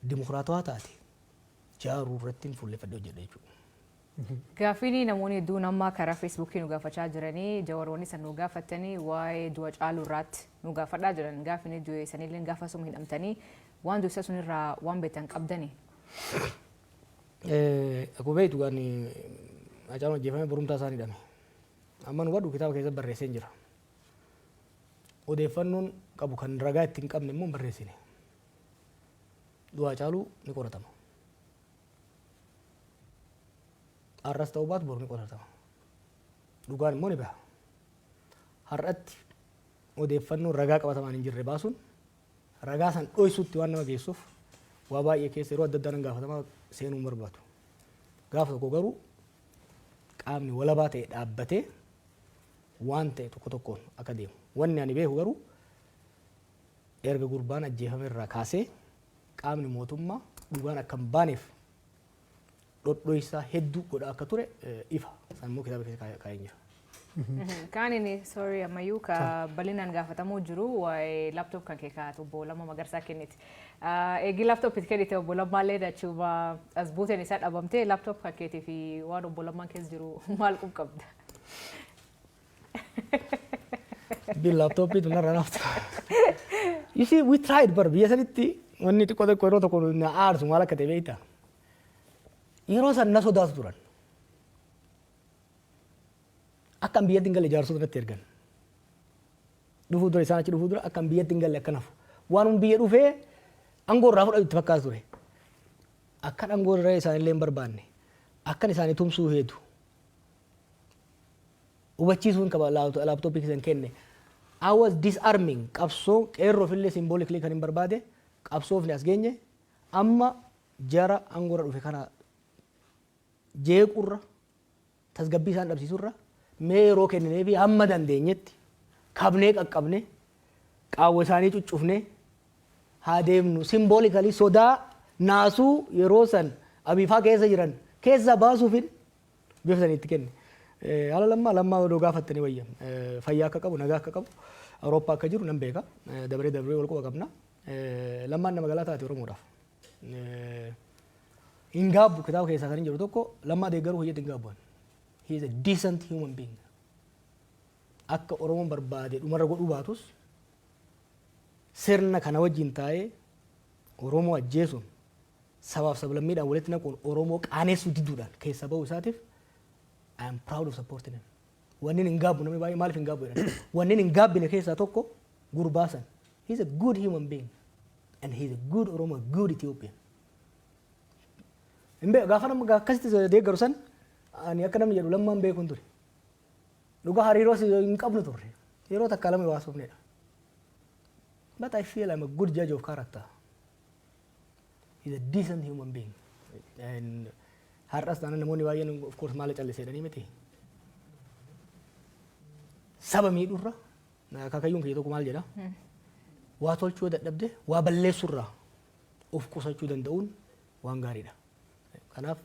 dimokiraatawaa taate jaaruu irratti fuulleffadhee hojjedha jechuudha. Gaaffiin namoonni hedduun amma karaa Feesbuukii nu gaafachaa jiranii, jawaroonni san nu gaafatanii, waa'ee du'a Caaluu irraatti nu gaafadhaa jiran. Gaaffiin du'e sanillee gaafa suma hidhamtanii waan du'isa sunirraa waan beektan qabdanii. Akkuma beektu gaan Hacaaluun ajjeefamee borumtaa isaan hidhame. Amma nu hubadhu, kitaaba keessatti barreessee jira. Odeeffannoon qabu kan ragaa itti hin qabne immoo hin barreessine. Du'a Hacaaluu ni qoratama. Har'as ta'uu baatu boru ni qoratama. Dhugaan immoo ni baha. Har'atti odeeffannoo ragaa qabatamaan hin jirre baasuun ragaa san dhoysuutti waan nama geessuuf waa baay'ee keessa yeroo adda addaa nan gaafatamaa seenuu hin barbaadu. Gaafa tokko garuu qaamni walabaa ta'e dhaabbatee waan ta'e tokko tokkoon akka deemu. Wanni ani beeku garuu erga gurbaan ajjeefame irraa kaasee qaamni mootummaa dhugaan akka hin baaneef dhodhoysaa hedduu godhaa akka ture ifa. San immoo kitaaba keessa kaa'een jira. Kaan inni, sorry, ammayyuu ka bal'inaan gaafatamuu jiru waa'ee laptop kan kee kaa'atu obbo Lammaa Magarsaa kenniti. Eegi laptop itti kennite, obbo Lammaallee achuma as buuteen isaa dhabamtee, laptop kan keetii fi waan obbo Lammaan keessa jiru maal qabda? Dubbiin laaptooppii tun narra naftu. You see, we tried bar biyya sanitti wanni xiqqoo xiqqoo yeroo tokko na aarsu maal akka ta'e beektaa? Yeroo san na sodaatu turan. Akka an biyyatti hin galle jaarsota natti ergan. Dhufuu dura, isaan achi dhufuu dura, akka an biyyatti hin galle akka nafu. Waan biyya dhufee aangoo irraa fudhatu itti fakkaatu ture. Akkan aangoo irra isaanillee hin barbaanne. Akkan isaanii tumsuu heetu. Hubachiisuun qaba laaptooppii keessan kenne. I was disarming qabsoo qeerroof illee symbolically kan hin barbaade qabsoofni as geenye amma jara aangoorra dhufe kana jeequrra, tasgabbii isaan dhabsiisurra, mee yeroo kenninee fi hamma dandeenyetti kabnee qaqqabne qaawwa isaanii cuccufne haa deemnu, symbolically sodaa naasuu yeroo san abiifaa keessa jiran keessaa baasuufin bifa sanii itti kenne. Haala Lammaa, Lammaa odoo gaafattanii wayya. Fayyaa akka qabu, nagaa akka qabu, Awurooppaa akka jiru nan beeka. Dabaree dabaree wal quba qabna. Lammaan nama galaa taate Oromoodhaaf. Hin gaabbu, kitaaba keessaa kan hin jiru tokko Lammaa deeggaruu hojjetti hin gaabbu. He is a decent human being. Akka Oromoon barbaade dhumarra godhuu baatus, sirna kana wajjin taa'ee Oromoo ajjeesuun, sabaaf sablammiidhaan walitti naquun, Oromoo qaaneessuu diduudhaan keessa bahuu isaatiif I am proud of supporting him. Wanni hin gaabbu, namni baay'ee maaliif hin gaabbu jedhan. Wanni hin gaabbine keessaa tokko gurbaa san. He is a good human being and he is a good Oromo, a good Ethiopian. Hin beeku, gaafa nama akkasitti deeggaru san ani akka namni jedhu Lammaan beekuun ture. Dhugaa hariiroo hin qabnu turre. Yeroo takka lama waasofnedha. But I feel I'm a good judge of character. He's a decent human being. And har'as taanaan namoonni baay'een, of course, maal callisee jedhanii miti. Saba miidhurra akaakayyuun kiyya tokko maal jedha? Waa tolchuu dadhabde waa balleessurraa of qusachuu danda'uun waan gaariidha. Kanaaf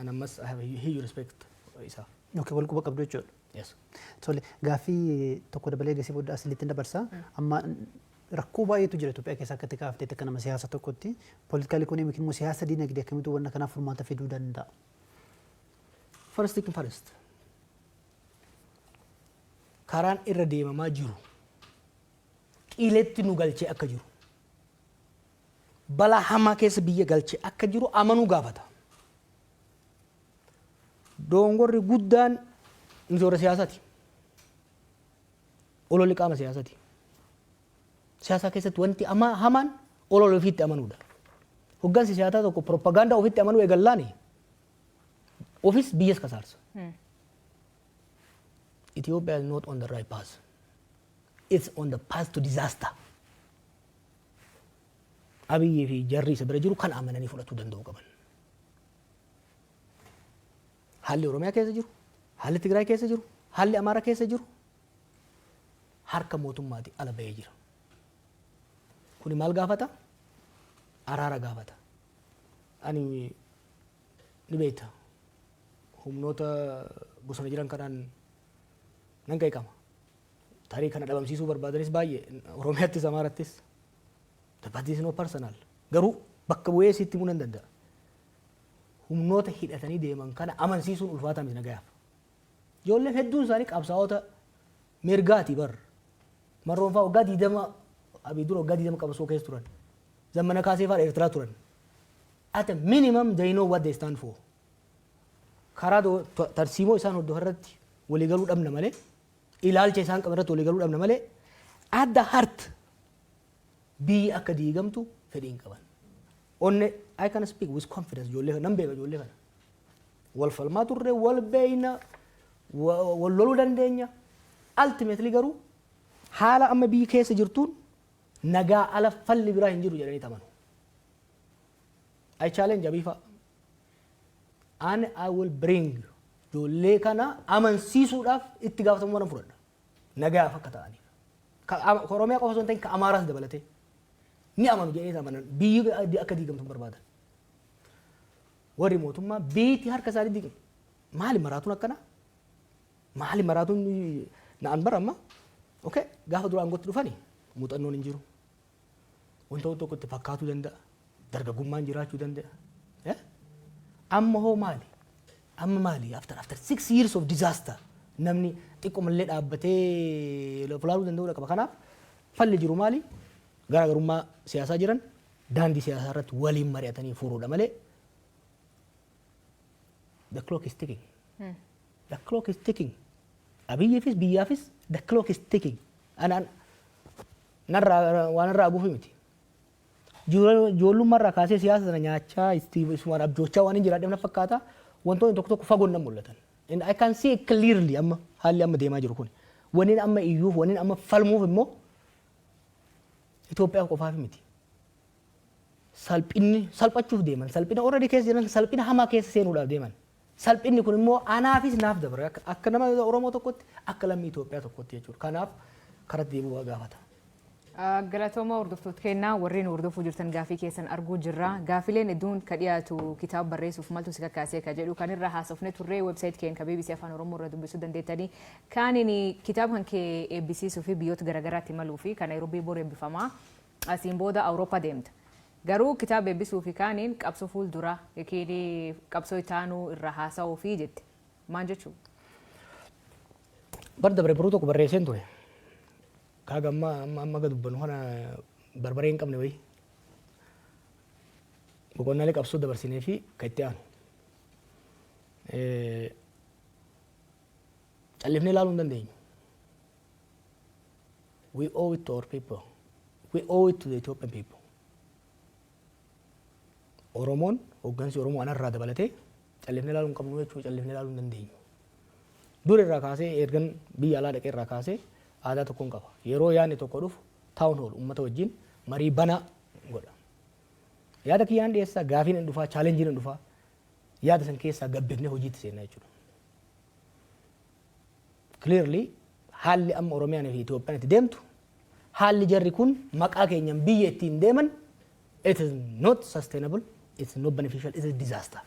an ammas I have a huge respect isaaf. Okay, wal quba qabdu jechuudha. Yes. Tole, gaaffii tokko dabalee gasii booda asilitti dabarsa. Amma rakkoo baay'eetu jira Itoophiyaa keessa akka itti kaaftee akka nama siyaasa tokkotti. Political economy immoo siyaasa diinagdee akkamitti wanna kanaaf furmaata fiduu danda'a? First thing first. Karaan irra deemamaa jiru qiletti nu galchee akka jiru, balaa hamaa keessa biyya galchee akka jiru amanuu gaafata. Dongorri guddaan nuti warra siyaasaati. Ololli qaama siyaasaati. Siyaasa keessatti wanti hamaan olola ofiitti amanuudha. Hoggansi siyaasaa tokko propagaandaa ofitti amanuu eegallaani ofis biyyas kasaarsa. Ethiopia is not on the right path. It's on the path to disaster. Abiyyii fi jarri isa bira jiru kan amananii fudhachuu danda'u qaban. Haalli Oromiyaa keessa jiru, haalli Tigraay keessa jiru, haalli Amaaraa keessa jiru harka mootummaati ala bahee jira. Kuni maal gaafata? Araara gaafata. Ani ni beekta, humnoota bosona jiran kanaan nan qeeqama. Tarii kana dhabamsiisuu barbaadanis baay'ee Oromiyaattis Amaarattis. But this is not personal. Garuu bakka bu'ee sitti himuu nan danda'a. Humnoota hidhatanii deeman kana amansiisuun ulfaataa miti nagayaaf. Ijoolleen hedduun isaanii qabsaa'ota mirgaati bar. Marroon fa'aa waggaa 20, Abiy dura waggaa 20 qabsoo keessa turan. Zammana Kaasee fa'aa Eertiraa turan. At a minimum they know what they stand for. Karaa tarsiimoo isaan hordofan irratti waliigaluu dhabna malee, ilaalcha isaan qaban irratti waliigaluu dhabna malee, at the heart biyyi akka diigamtu fedhii hin qaban. Onne I can speak with confidence, ijoollee nan beeka, ijoollee kana. Wal falmaa turre, wal beeyna, wal loluu dandeenya. Ultimately garuu haala amma biyyi keessa jirtuun nagaa ala falli biraa hin jiru jedhanii amanu. I challenge Abiy fa'a. And I will bring ijoollee kana amansiisuudhaaf itti gaafatamummaa nan fudhadha. Nagaaf akka ta'aniif. Ka Oromiyaa qofa osoo hin ta'in ka Amaaraas dabalatee. Ni amanu jedhanii amanan, biyyi akka diigamtu hin barbaadan. Warri mootummaa biyyi harka isaanii diigamu. Maali maraatuun akkana? Maali maraatuun na'an bara amma? Okay, gaafa dura aangootti dhufani muuxannoon hin jiru. Wanta tokko itti fakkaatuu danda'a. Dargaggummaan jiraachuu danda'a. Eh? Amma hoo maali? Amma maali? After 6 years of disaster namni xiqqoomallee dhaabbatee fulaaluu danda'uu qaba. Kanaaf falli jiru maali? Garaagarummaa siyaasaa jiran daandii siyaasaa irratti waliin mari'atanii furuudha malee the clock is ticking. The clock is ticking. Abiyyiifis biyyaafis the clock is ticking. Anaan narraa waan irraa aguufi miti. Ijoollummaa irraa kaasee siyaasa sana nyaachaa isumaan abjoochaa waan hin jiraadheef na fakkaata, wantoonni tokko tokko fagoon nan mul'atan. And I can see it clearly, amma haalli amma deemaa jiru kun. Wanni amma iyyuuf, wanni amma falmuuf immoo Itoophiyaa qofaaf miti. Salphinni salphachuuf deeman, salphina already keessa jiran, salphina hamaa keessa seenuudhaaf deeman. Salphinni kun immoo anaafis naaf dabra akka nama Oromoo tokkotti, akka lammii Itoophiyaa tokkotti jechuudha. Kanaaf karatti deebi'uu gaafata. Galatooma, hordoftoota kennaa warreen hordofuu jirtan, gaafii keessan arguu jirra. Gaafileen hedduun ka dhiyaatu kitaaba barreessuuf maltu si kakkaasee ka jedhu kan irra haasofne turre. Website keenya ka BBC Afaan Oromoo irra dubbisuu dandeettanii. Kaaniin kitaaba kan kee eebbisiisuu fi biyyoota garaagaraatti imaluu fi kan Naayiroobii bor eebbifamaa, asiin booda Awurooppaa deemta. Garuu kitaaba eebbisuu fi kaaniin qabsoo fuuldura yookiin qabsoo itaanuu irra haasa'uu fi jette. Maal jechuudha? Bar dabre baruu tokko barreesseen ture. Kaaga amma amma amma gad dubbannu kana barbaree hin qabne wayii. Boqonnaalee qabsoo dabarsinee fi kan itti aanu. Callifnee ilaaluu hin dandeenyu. We owe it to our people. We owe it to the Ethiopian people. Oromoon, hooggansi Oromoo anarraa dabalatee, callifnee ilaaluu hin qabnu jechuudha, callifnee ilaaluu hin dandeenyu. Dur irraa kaasee, ergan biyya alaa dhaqee irraa kaasee, aadaa tokkoon qaba. Yeroo yaadni tokko dhufu town hall, uummata wajjin marii banaa godha. Yaada kiyyaan dhiyeessaa, gaafiin hin dhufaa, challengeiin hin dhufaa. Yaada san keessaa gabbifnee hojiitti seenna jechuudha. Clearly, haalli amma Oromiyaan fi Itoophiyaan itti deemtu, haalli jarri kun maqaa keenyan biyya ittiin deeman, it is not sustainable, it's not beneficial, it is disaster.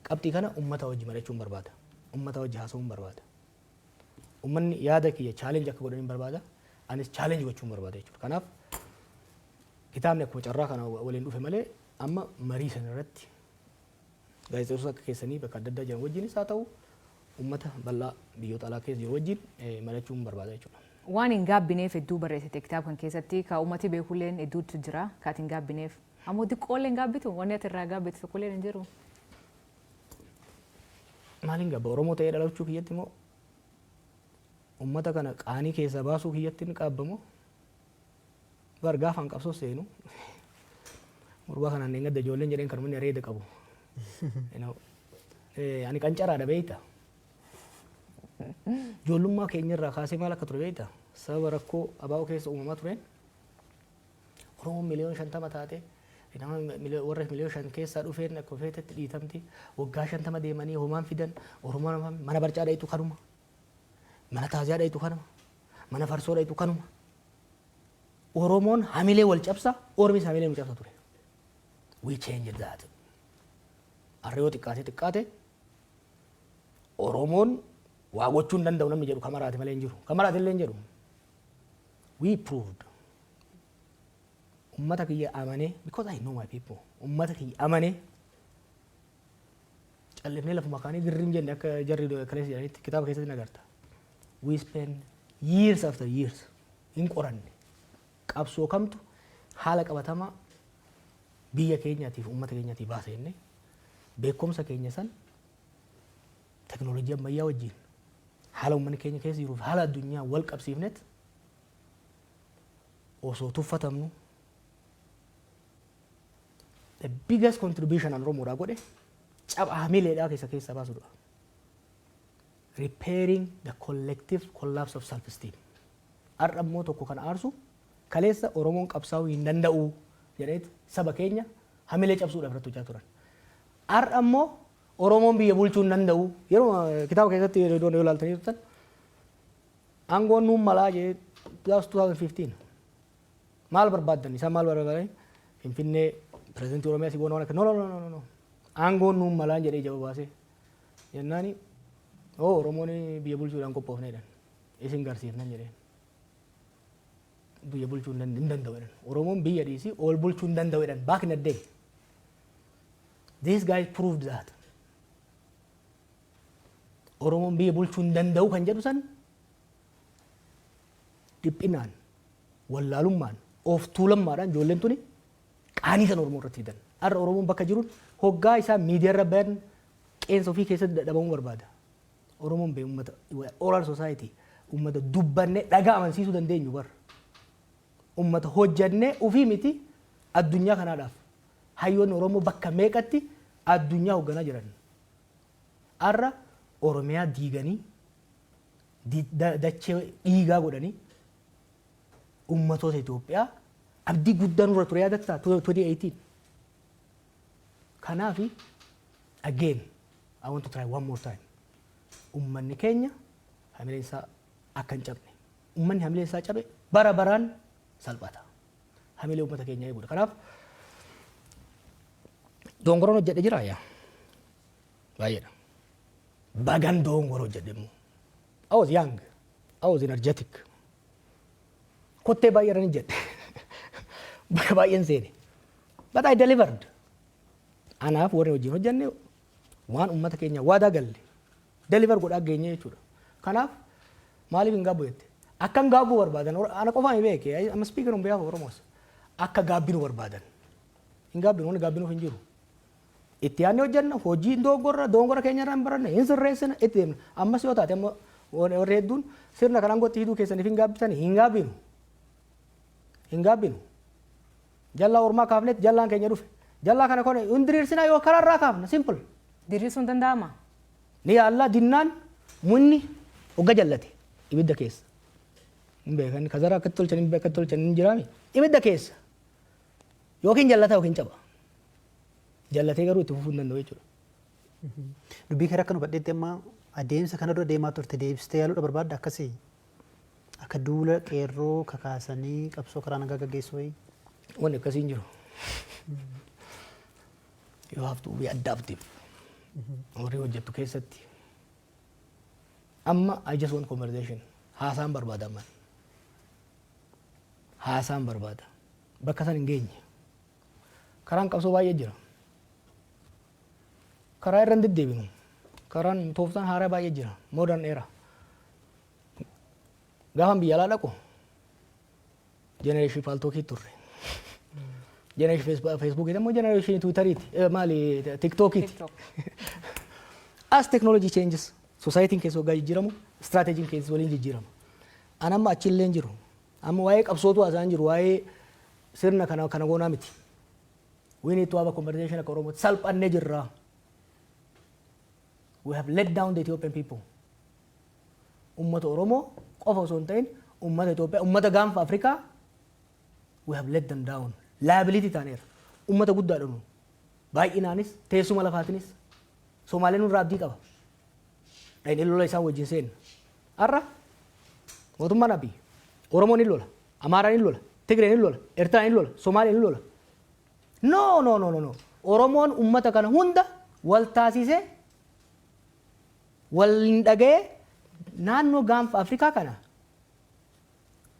Qabxii kana ummata wajji mari'achuun barbaada. Ummata wajji haasa'uun barbaada. Ummanni yaada kiyya challenge akka godhan barbaada. Anis challenge gochuun barbaada jechuudha. Kanaaf kitaabni akkuma carraa kana waliin dhufe malee, amma marii sana irratti gaazexeessota akka keessanii bakka adda addaa jiran wajjinis haa ta'u, ummata bal'aa biyyoota alaa keessa jiru wajjin mari'achuun barbaada jechuudha. Waan hin gaabbineef hedduu barreessite kitaaba kan keessatti, ka uummati beekulleen hedduutu jira ka ati hin gaabbineef. Ammoo xiqqoollee hin gaabbitu, wanni ati irraa gaabbitu tokkolleen hin jiru. Maaliin gaabba? Oromoo ta'ee dhalachuu kiyyatti immoo, ummata kana qaanii keessaa baasuu kiyyatti hin qaabbamoo? Bar gaafaan qabsoo seenu gurbaa kanaan hin gadda ijoolleen jedheen kan inni areeda qabu. Ani qancaraadha, beeyta. Ijoollummaa keenya irraa kaasee maal akka ture beeyta? Sababa rakkoo abaa'oo keessa uumamaa tureen Oromoon 50 miliyoona taate, nama warra 5 miliyoona keessaa dhufeen akka feetetti dhiitamti. Waggaa 50 deemanii homaan fidan. Oromoon mana barcaa dhayitu kanuma. Mana taaziyaa dhayitu kanuma. Mana farsoo dhayitu kanuma. Oromoon hamilee wal cabsa, Ormis hamilee nu cabsa ture. We changed that. Har'a yoo xiqqaate xiqqaate Oromoon waa gochuu hin danda'u namni jedhu kamaraati malee hin jiru. Kamaraati illee hin jedhu. We proved. Ummata kiyya amanee, because I know my people. Ummata kiyya amanee callifnee lafuma kaanii girriin jenne akka jarri kaleessa jedhanitti kitaaba keessatti nagarta. We spend years after years hin qoranne. Qabsoo kamtu haala qabatamaa biyya keenyaatiif uummata keenyaatiif baasa jennee beekumsa keenya san teknoolojii ammayyaa wajjin haala uummanni keenya keessa jiruuf haala addunyaa wal qabsiifnet osoo tuffatamnu, the biggest contribution an Oromoodhaa godhe caba hamileedhaa keessa keessa baasudha. Repairing the collective collapse of self-esteem. Har'a immoo tokko kan aarsu, kaleessa Oromoon qabsaa'uu hin danda'u jedheet saba keenya hamilee cabsuudhaaf irratti hojjaa turan. Har'a immoo Oromoon biyya bulchuu hin danda'u. Yeroo kitaaba keessatti yeroo yoo ilaaltanii turtan, aangoon nuun malaa jee, that was 2015. Maal barbaaddan? Isaan maal barbaadan? Finfinnee, pirezidantii Oromiyaa si goona, waan akka, no, no, no, no, no, aangoon nuun malaa jedhee ija baasee jennaani, oo Oromoon biyya bulchuudhaan qophoofne jedhan. Isin garsiifnan jedheen. Biyya bulchuu hin danda'u jedhan. Oromoon biyya dhiisii ol bulchuu hin danda'u jedhan back in the day. These guys proved that. Oromoon biyya bulchuu hin danda'u kan jedhu san dhiphinaan, wallaalummaan, of tuulammaadhaan ijoolleen tuni qaanii san Oromoo irratti fidan. Har'a Oromoon bakka jiruun hoggaa isaa miidiyaa irra bayan qeensa ofii keessatti dadhabamuu barbaada. Oromoon bee uummata oral society, uummata dubbannee dhagaa amansiisuu dandeenyu bar. Uummata hojjannee ofii miti addunyaa kanaadhaaf. Hayyoonni Oromoo bakka meeqatti addunyaa hoogganaa jiran. Har'a Oromiyaa diiganii, dachee dhiigaa godhanii, uummatoota Itoophiyaa abdii guddaa nurra ture, yaadattaa, 2018. Kanaafi again I want to try one more time. Uummanni keenya hamileen isaa akka hin cabne. Uummanni hamileen isaa cabe bara baraan salphata. Hamilee uummata keenyaa eeguudha. Kanaaf dongoroon hojjedhe jira yaa. Baay'eedha. Bagan dongoro hojjedhe immoo. I was young. I was energetic. Kottee baay'ee irra ni jedhe. Bakka baay'een seene. But I delivered. Anaaf warri wajjin hojjenne waan uummata keenya waadaa galle deliver godhaa geenye jechuudha. Kanaaf maaliif hin gaabbu jette? Akka hin gaabbuu barbaadan ana qofaan hin beeke. I'm speaking on behalf of Oromos. Akka gaabbinu barbaadan. Hin gaabbinu, wanni gaabbinuuf hin jiru. Itti yaadnee hojjenna, hojii dogongorra dogongora keenya irraa hin baranne, hin sirreessina, itti deemna. Ammas yoo taate, amma warri hedduun sirna kanaan gotti hiduu keessaniif hin gaabbisan, hin gaabbinu. Hin gaabbinu. Jallaa ormaa kaafnetti jallaan keenya dhufe. Jallaa kana kone hin diriirsinaa yoo karaarraa kaafna, simple. Diriirsuun danda'ama? Ni yaallaa. Dinnaan munni hogga jallate ibidda keessa. Hin beekan, kazara akkatti tolchan, hin akkatti tolchan hin jiraami. Ibidda keessa. Yookiin jallata yookiin caba. Jallatee garuu itti fufuu hin danda'u jechuudha. Dubbii kee akka nu badheetti amma adeemsa kana dura deemaa turte deebistee yaaluudha barbaadda akkasii? Akka duula qeerroo kakaasanii qabsoo karaa nagaa gaggeessuu wayii? Wanni akkasii hin jiru. You have to be adaptive. Warri hojjettu keessatti. Amma I just want conversation. Haasaan barbaada amman. Haasaan barbaada. Bakka san hin geenye. Karaan qabsoo baay'ee jira. Karaa irra hin deddeebinu. Karaan tooftaan haaraa baay'ee jira. Modern era. Gaafan biyya alaa dhaqu generation Paltalkii turre. Generation Facebookii immoo generation Twitteriiti. Maali, TikTokiiti. TikTok. As technology changes, societyn keessa waggaa jijjiiramu, strategyn keessa waliin jijjiirama. An amma achillee hin jiru. Amma waa'ee qabsootu haasa'an jiru, waa'ee sirna kana kana goonaa miti. We need to have a conversation akka Oromootti. Salphannee jirra. We have let down the Ethiopian people. Ummata Oromoo qofa osoo hin ta'in ummata Itoophiyaa, ummata gaanfa Afrikaa we have let them down. Liability taaneera. Ummata guddaadha nu. Baay'inaanis, teessuma lafaatinis. Somaaleen nurraa abdii qaba. Dhaqnee lola isaan wajjin seenna. Har'a mootummaan Abiy Oromoon hin lola, Amaaraan hin lola, Tigreen hin lola, Eertiraan hin lola, Somaaleen hin lola. No, no, no, no, no. Oromoon ummata kana hunda wal taasisee, wal hin dhaga'ee, naannoo gaanfa Afrikaa kana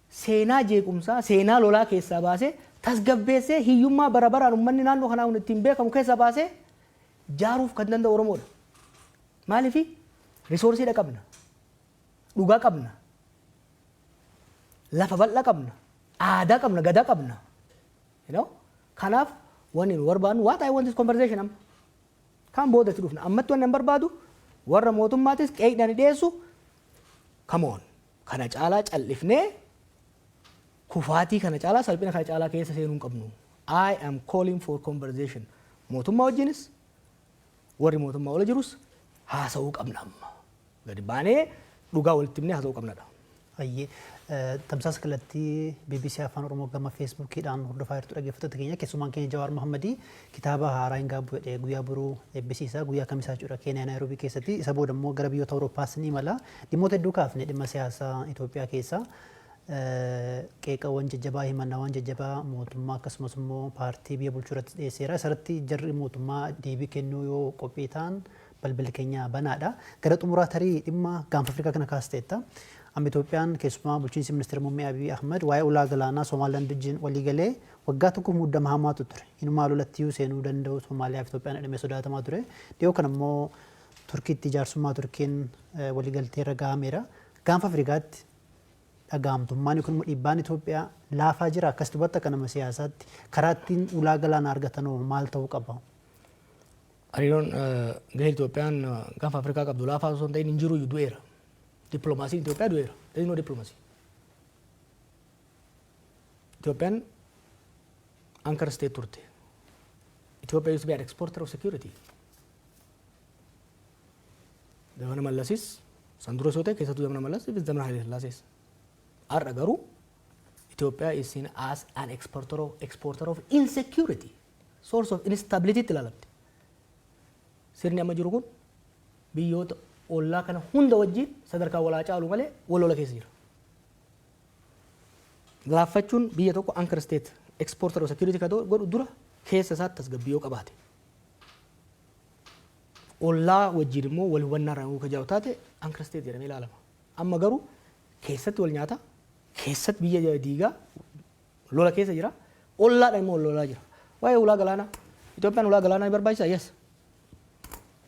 seenaa jeequmsaa, seenaa lolaa keessaa baasee, tasgabbeessee, hiyyummaa bara baraan uummanni naannoo kanaa ittiin beekamu keessaa baasee jaaruuf kan danda'u Oromoodha. Maaliifi? Resourceiidha qabna. Dhugaa qabna. Lafa bal'aa qabna. Aadaa qabna, gadaa qabna. You know? Kanaaf wanni nu barbaadnu, what I want is conversation amma. Kan boodatti dhufna. Ammatti wanni an barbaadu, warra mootummaatis qeeqdhaan dhiyeessu, come on. Kana caalaa callifnee kufaatii kana caalaa, salphina kana caalaa keessa seenuu hin qabnu. I am calling for conversation. Mootummaa wajjinis, warri mootummaa ola jirus haasa'uu qabna amma. Gadi baanee dhugaa walitti himnee haasa'uu qabnadha. Ayyee, tamsaasa kallattii BBC Afaan Oromoo gama Facebookiidhaan hordofaa jirtu, dhaggeeffattoota keenya. Keessumaan keenya Jawaar Mohammadii kitaaba haaraa hin gaabbu jedhee guyyaa boruu eebbisiisa, guyyaa kamisaa jechuudha, Keeniyaa Naayiroobii keessatti. Isa booda immoo gara biyyoota Awurooppaas ni imala. Dhimmoota hedduu kaafne. Dhimma siyaasaa Itoophiyaa keessaa qeeqawwan jajjabaa, himannaawwan jajjabaa mootummaa akkasumas immoo paartii biyya bulchuu irratti dhiyeesseera. Isarratti jarri mootummaa deebii kennuu yoo qophii ta'an balballi keenya banaadha. Gara xumuraa tarii dhimma gaanfa Afrikaa kana kaasteetta. Amma Itoophiyaan, keessumaa bulchiinsi ministeera muummee Abiy Ahmed, waa'ee ulaa galaanaa Somaaliyaand wajjin walii galee waggaa tokko muddama hamaatu ture. Inumaa lolatti seenuu danda'u Somaaliyaa fi Itoophiyaan jedhamee sodaatamaa ture. Dhiyoo kana immoo Turkiitti jaarsummaa Turkiin waliigaltee irra gahameera. Gaanfa Afrikaatti dhagahamtummaan yookiin immoo dhiibbaan Itoophiyaa laafaa jira. Akkas dubbatti akka nama siyaasaatti karaa ittiin ulaa galaanaa argatanoo maal ta'uu qaba? Hariiroon gahee Itoophiyaan gaanfa Afrikaa qabdu laafaa osoo hin ta'in hin jiru, du'eera. Dippiloomaasiin Itoophiyaa du'eera. There is no diplomacy. Itoophiyaan anchor state turte. Ethiopia used to be an exporter of security. Zamana Mallasis san dura osoo ta'e, keessattuu zamana Mallas fi zamana Haile Sillaasees. Har'a garuu Ethiopia is seen as an exporter of insecurity, source of instability itti ilaalamti. Sirni amma jiru kun biyyoota ollaa kana hunda wajjin sadarkaa walaa caalu malee wal lola keessa jira. Laaffachuun biyya tokko anchor state exporter of security ka godhu dura keessa isaatti tasgabbii yoo qabaate. Ollaa wajjin immoo wal hubannaa irraa ka jiraatu taate anchor state jedhamee ilaalama. Amma garuu keessatti wal nyaata, keessatti biyya diigaa, lola keessa jira, ollaadhaan immoo wal lolaa jira. Waa'ee ulaa galaanaa, Itoophiyaan ulaa galaanaa ni barbaachisaa? Yes.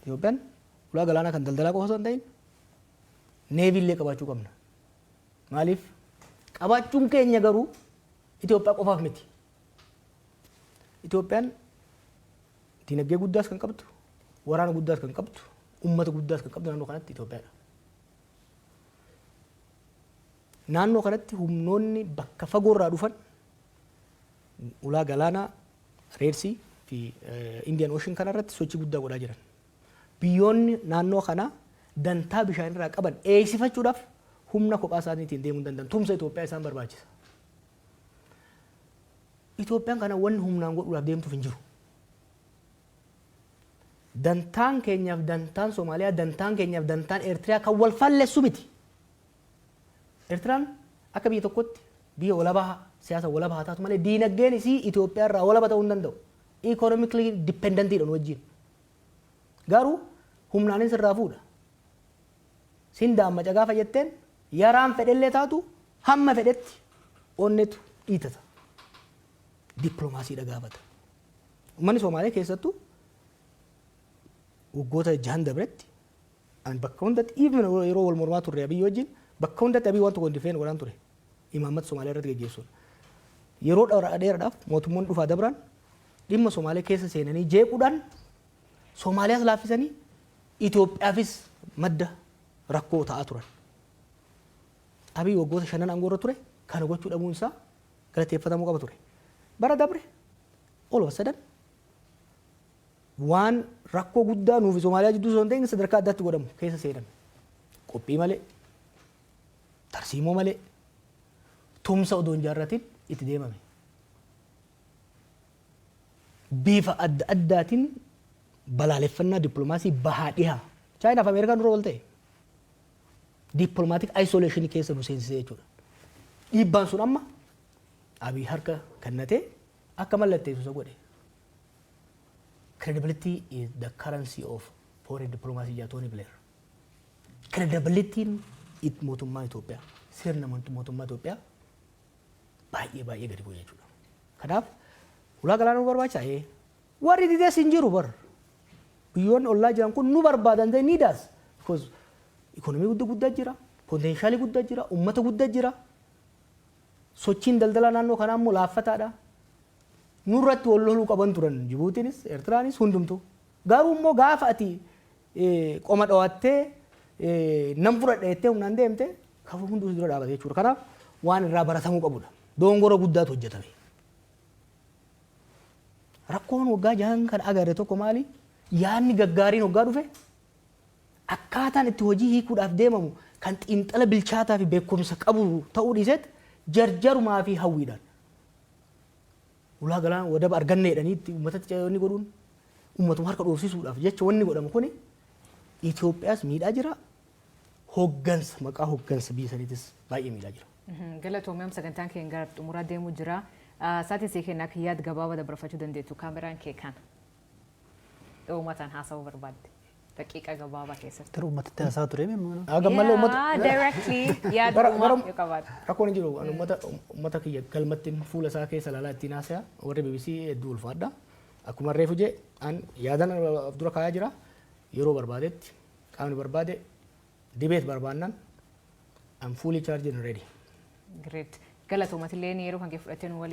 Itoophiyaan ulaa galaanaa kan daldalaa qofa osoo hin ta'in navy illee qabaachuu qabna. Maaliif? Qabaachuun keenya garuu Itoophiyaa qofaaf miti. Itoophiyaan dinagdee guddaas kan qabdu, waraana guddaas kan qabdu, uummata guddaas kan qabdu naannoo kanatti Itoophiyaadha. Naannoo kanatti humnoonni bakka fagoorraa dhufan ulaa galaanaa Red Sea fi Indian Ocean kanarratti sochii guddaa godhaa jiran. Biyyoonni naannoo kanaa dantaa bishaanirraa qaban eegsifachuudhaaf humna kophaa isaaniitiin deemuu hin danda'an. Tumsa Itoophiyaa isaan barbaachisa. Itoophiyaan kana wanni humnaan godhuudhaaf deemtuuf hin jiru. Dantaan keenyaaf dantaan Somaaliyaa, dantaan keenyaaf dantaan Eertiriyaa kan wal fallessu miti. Eertiraan akka biyya tokkotti biyya walabaa, siyaasa walabaa haa taatu malee, diinagdeen isii Itoophiyaa irraa walaba ta'uu hin danda'u. Economically dependentiidha nu wajjin. Garuu humnaanis irraa fuudha. Sin daammaca gaafa jetteen, yaraan fedhellee taatu hamma fedhetti onnetu dhiitata. Dippiloomaasiidha gaafata. Uummanni Somaalee keessattuu waggoota 6n dabretti ani bakka hundatti, even yeroo wal mormaa turre Abiyyi wajjin, bakka hundatti Abiyyi waan tokko hin defend godhaan ture. Imaammata Somaalee irratti geggeessuudha. Yeroo dheeraadhaaf mootummoonni dhufaa dabran dhimma Somaalee keessa seenanii jeequudhaan Somaaliyaas laaffisanii Itoophiyaafis madda rakkoo ta'aa turan. Abiy waggoota 5n aangoo irra ture kana gochuu dhabuun isaa galateeffatamuu qaba ture. Bara dabre all of a sudden waan rakkoo guddaa nuufi Somaaliyaa jidduu osoo hin ta'in sadarkaa addaatti godhamu keessa seename. Qophii malee, tarsiimoo malee, tumsa odoo hin jaarratin itti deemame. Bifa adda addaatiin balaaleffannaa dippiloomaasii bahaa dhihaa. Chaayinaaf Ameerikaan dura wal ta'e. Diplomatic isolationii keessa nu seensisee jechuudha. Dhiibbaan sun amma Abiy harka kennatee akka mallatteessu isa godhe. "Credibility is the currency of foreign diplomacy" jedha Tony Blair. Credibilityin mootummaa Itoophiyaa, sirna mootummaa Itoophiyaa baay'ee baay'ee gadi bu'e jechuudha. Kanaaf ulaa galaana nu barbaachisaa? Ee. Warri didees hin jiru bar. Biyyoonni ollaa jiran kun nu barbaadan, they need us. Because ikonomii guddaa guddaa jira, potentialii guddaa jira, uummata guddaa jira. Sochiin daldalaa naannoo kanaa immoo laaffataadha. Nurratti wal loluu qaban turan Jibuutiinis, Eertiraanis, hundumtuu. Garuu immoo gaafa ati qoma dhawattee nam fudhadha jettee humnaan deemte, kafa hunduu dura dhaabate jechuudha. Kanaaf waan irraa baratamuu qabudha. Dongora guddaatu hojjetame. Rakkoon waggaa 6n kan agarre tokko maali? Yaadni gaggaariin waggaa dhufe akkaataan itti hojii hiikuudhaaf deemamu kan xiinxala bilchaataa fi beekumsa qabu ta'uu dhiiseet jarjarumaa fi hawwiidhaan. Ulaa galaana wadaba arganne jedhanii itti uummatatti wanni godhuun, uummatuma harka dhoofsisuudhaaf jecha wanni godhamu kuni Itoophiyaas miidhaa jira. Hoggansa, maqaa hoggansa biyya saniitis baay'ee miidhaa jira. Galatoomii, sagantaan keenya gara xumuraa deemuu jira. Sa'aatiin sii kennaa akka yaada gabaabaa dabarfachuu dandeettu, kaameraan kee kana. Uummataan haasa'uu barbaadde. Daqiiqa gabaabaa keessatti. Ture uummatatti haasaa ture mimmuu. Gammallee uummata. Directly yaada uumaa yoo qabaate. Rakkoon hin jiru. Ani uummata kiyya galmatti fuula isaa keessa ilaalaa ittiin haasaya. Warri BBC hedduu ulfaadha. Akkuma reefu jee, an yaadan of dura kaayaa jira. Yeroo barbaadetti qaamni barbaade debate barbaannan, I'm fully charged and ready. Great. Galatoomatillee yeroo kan kee fudhattee nu waliin.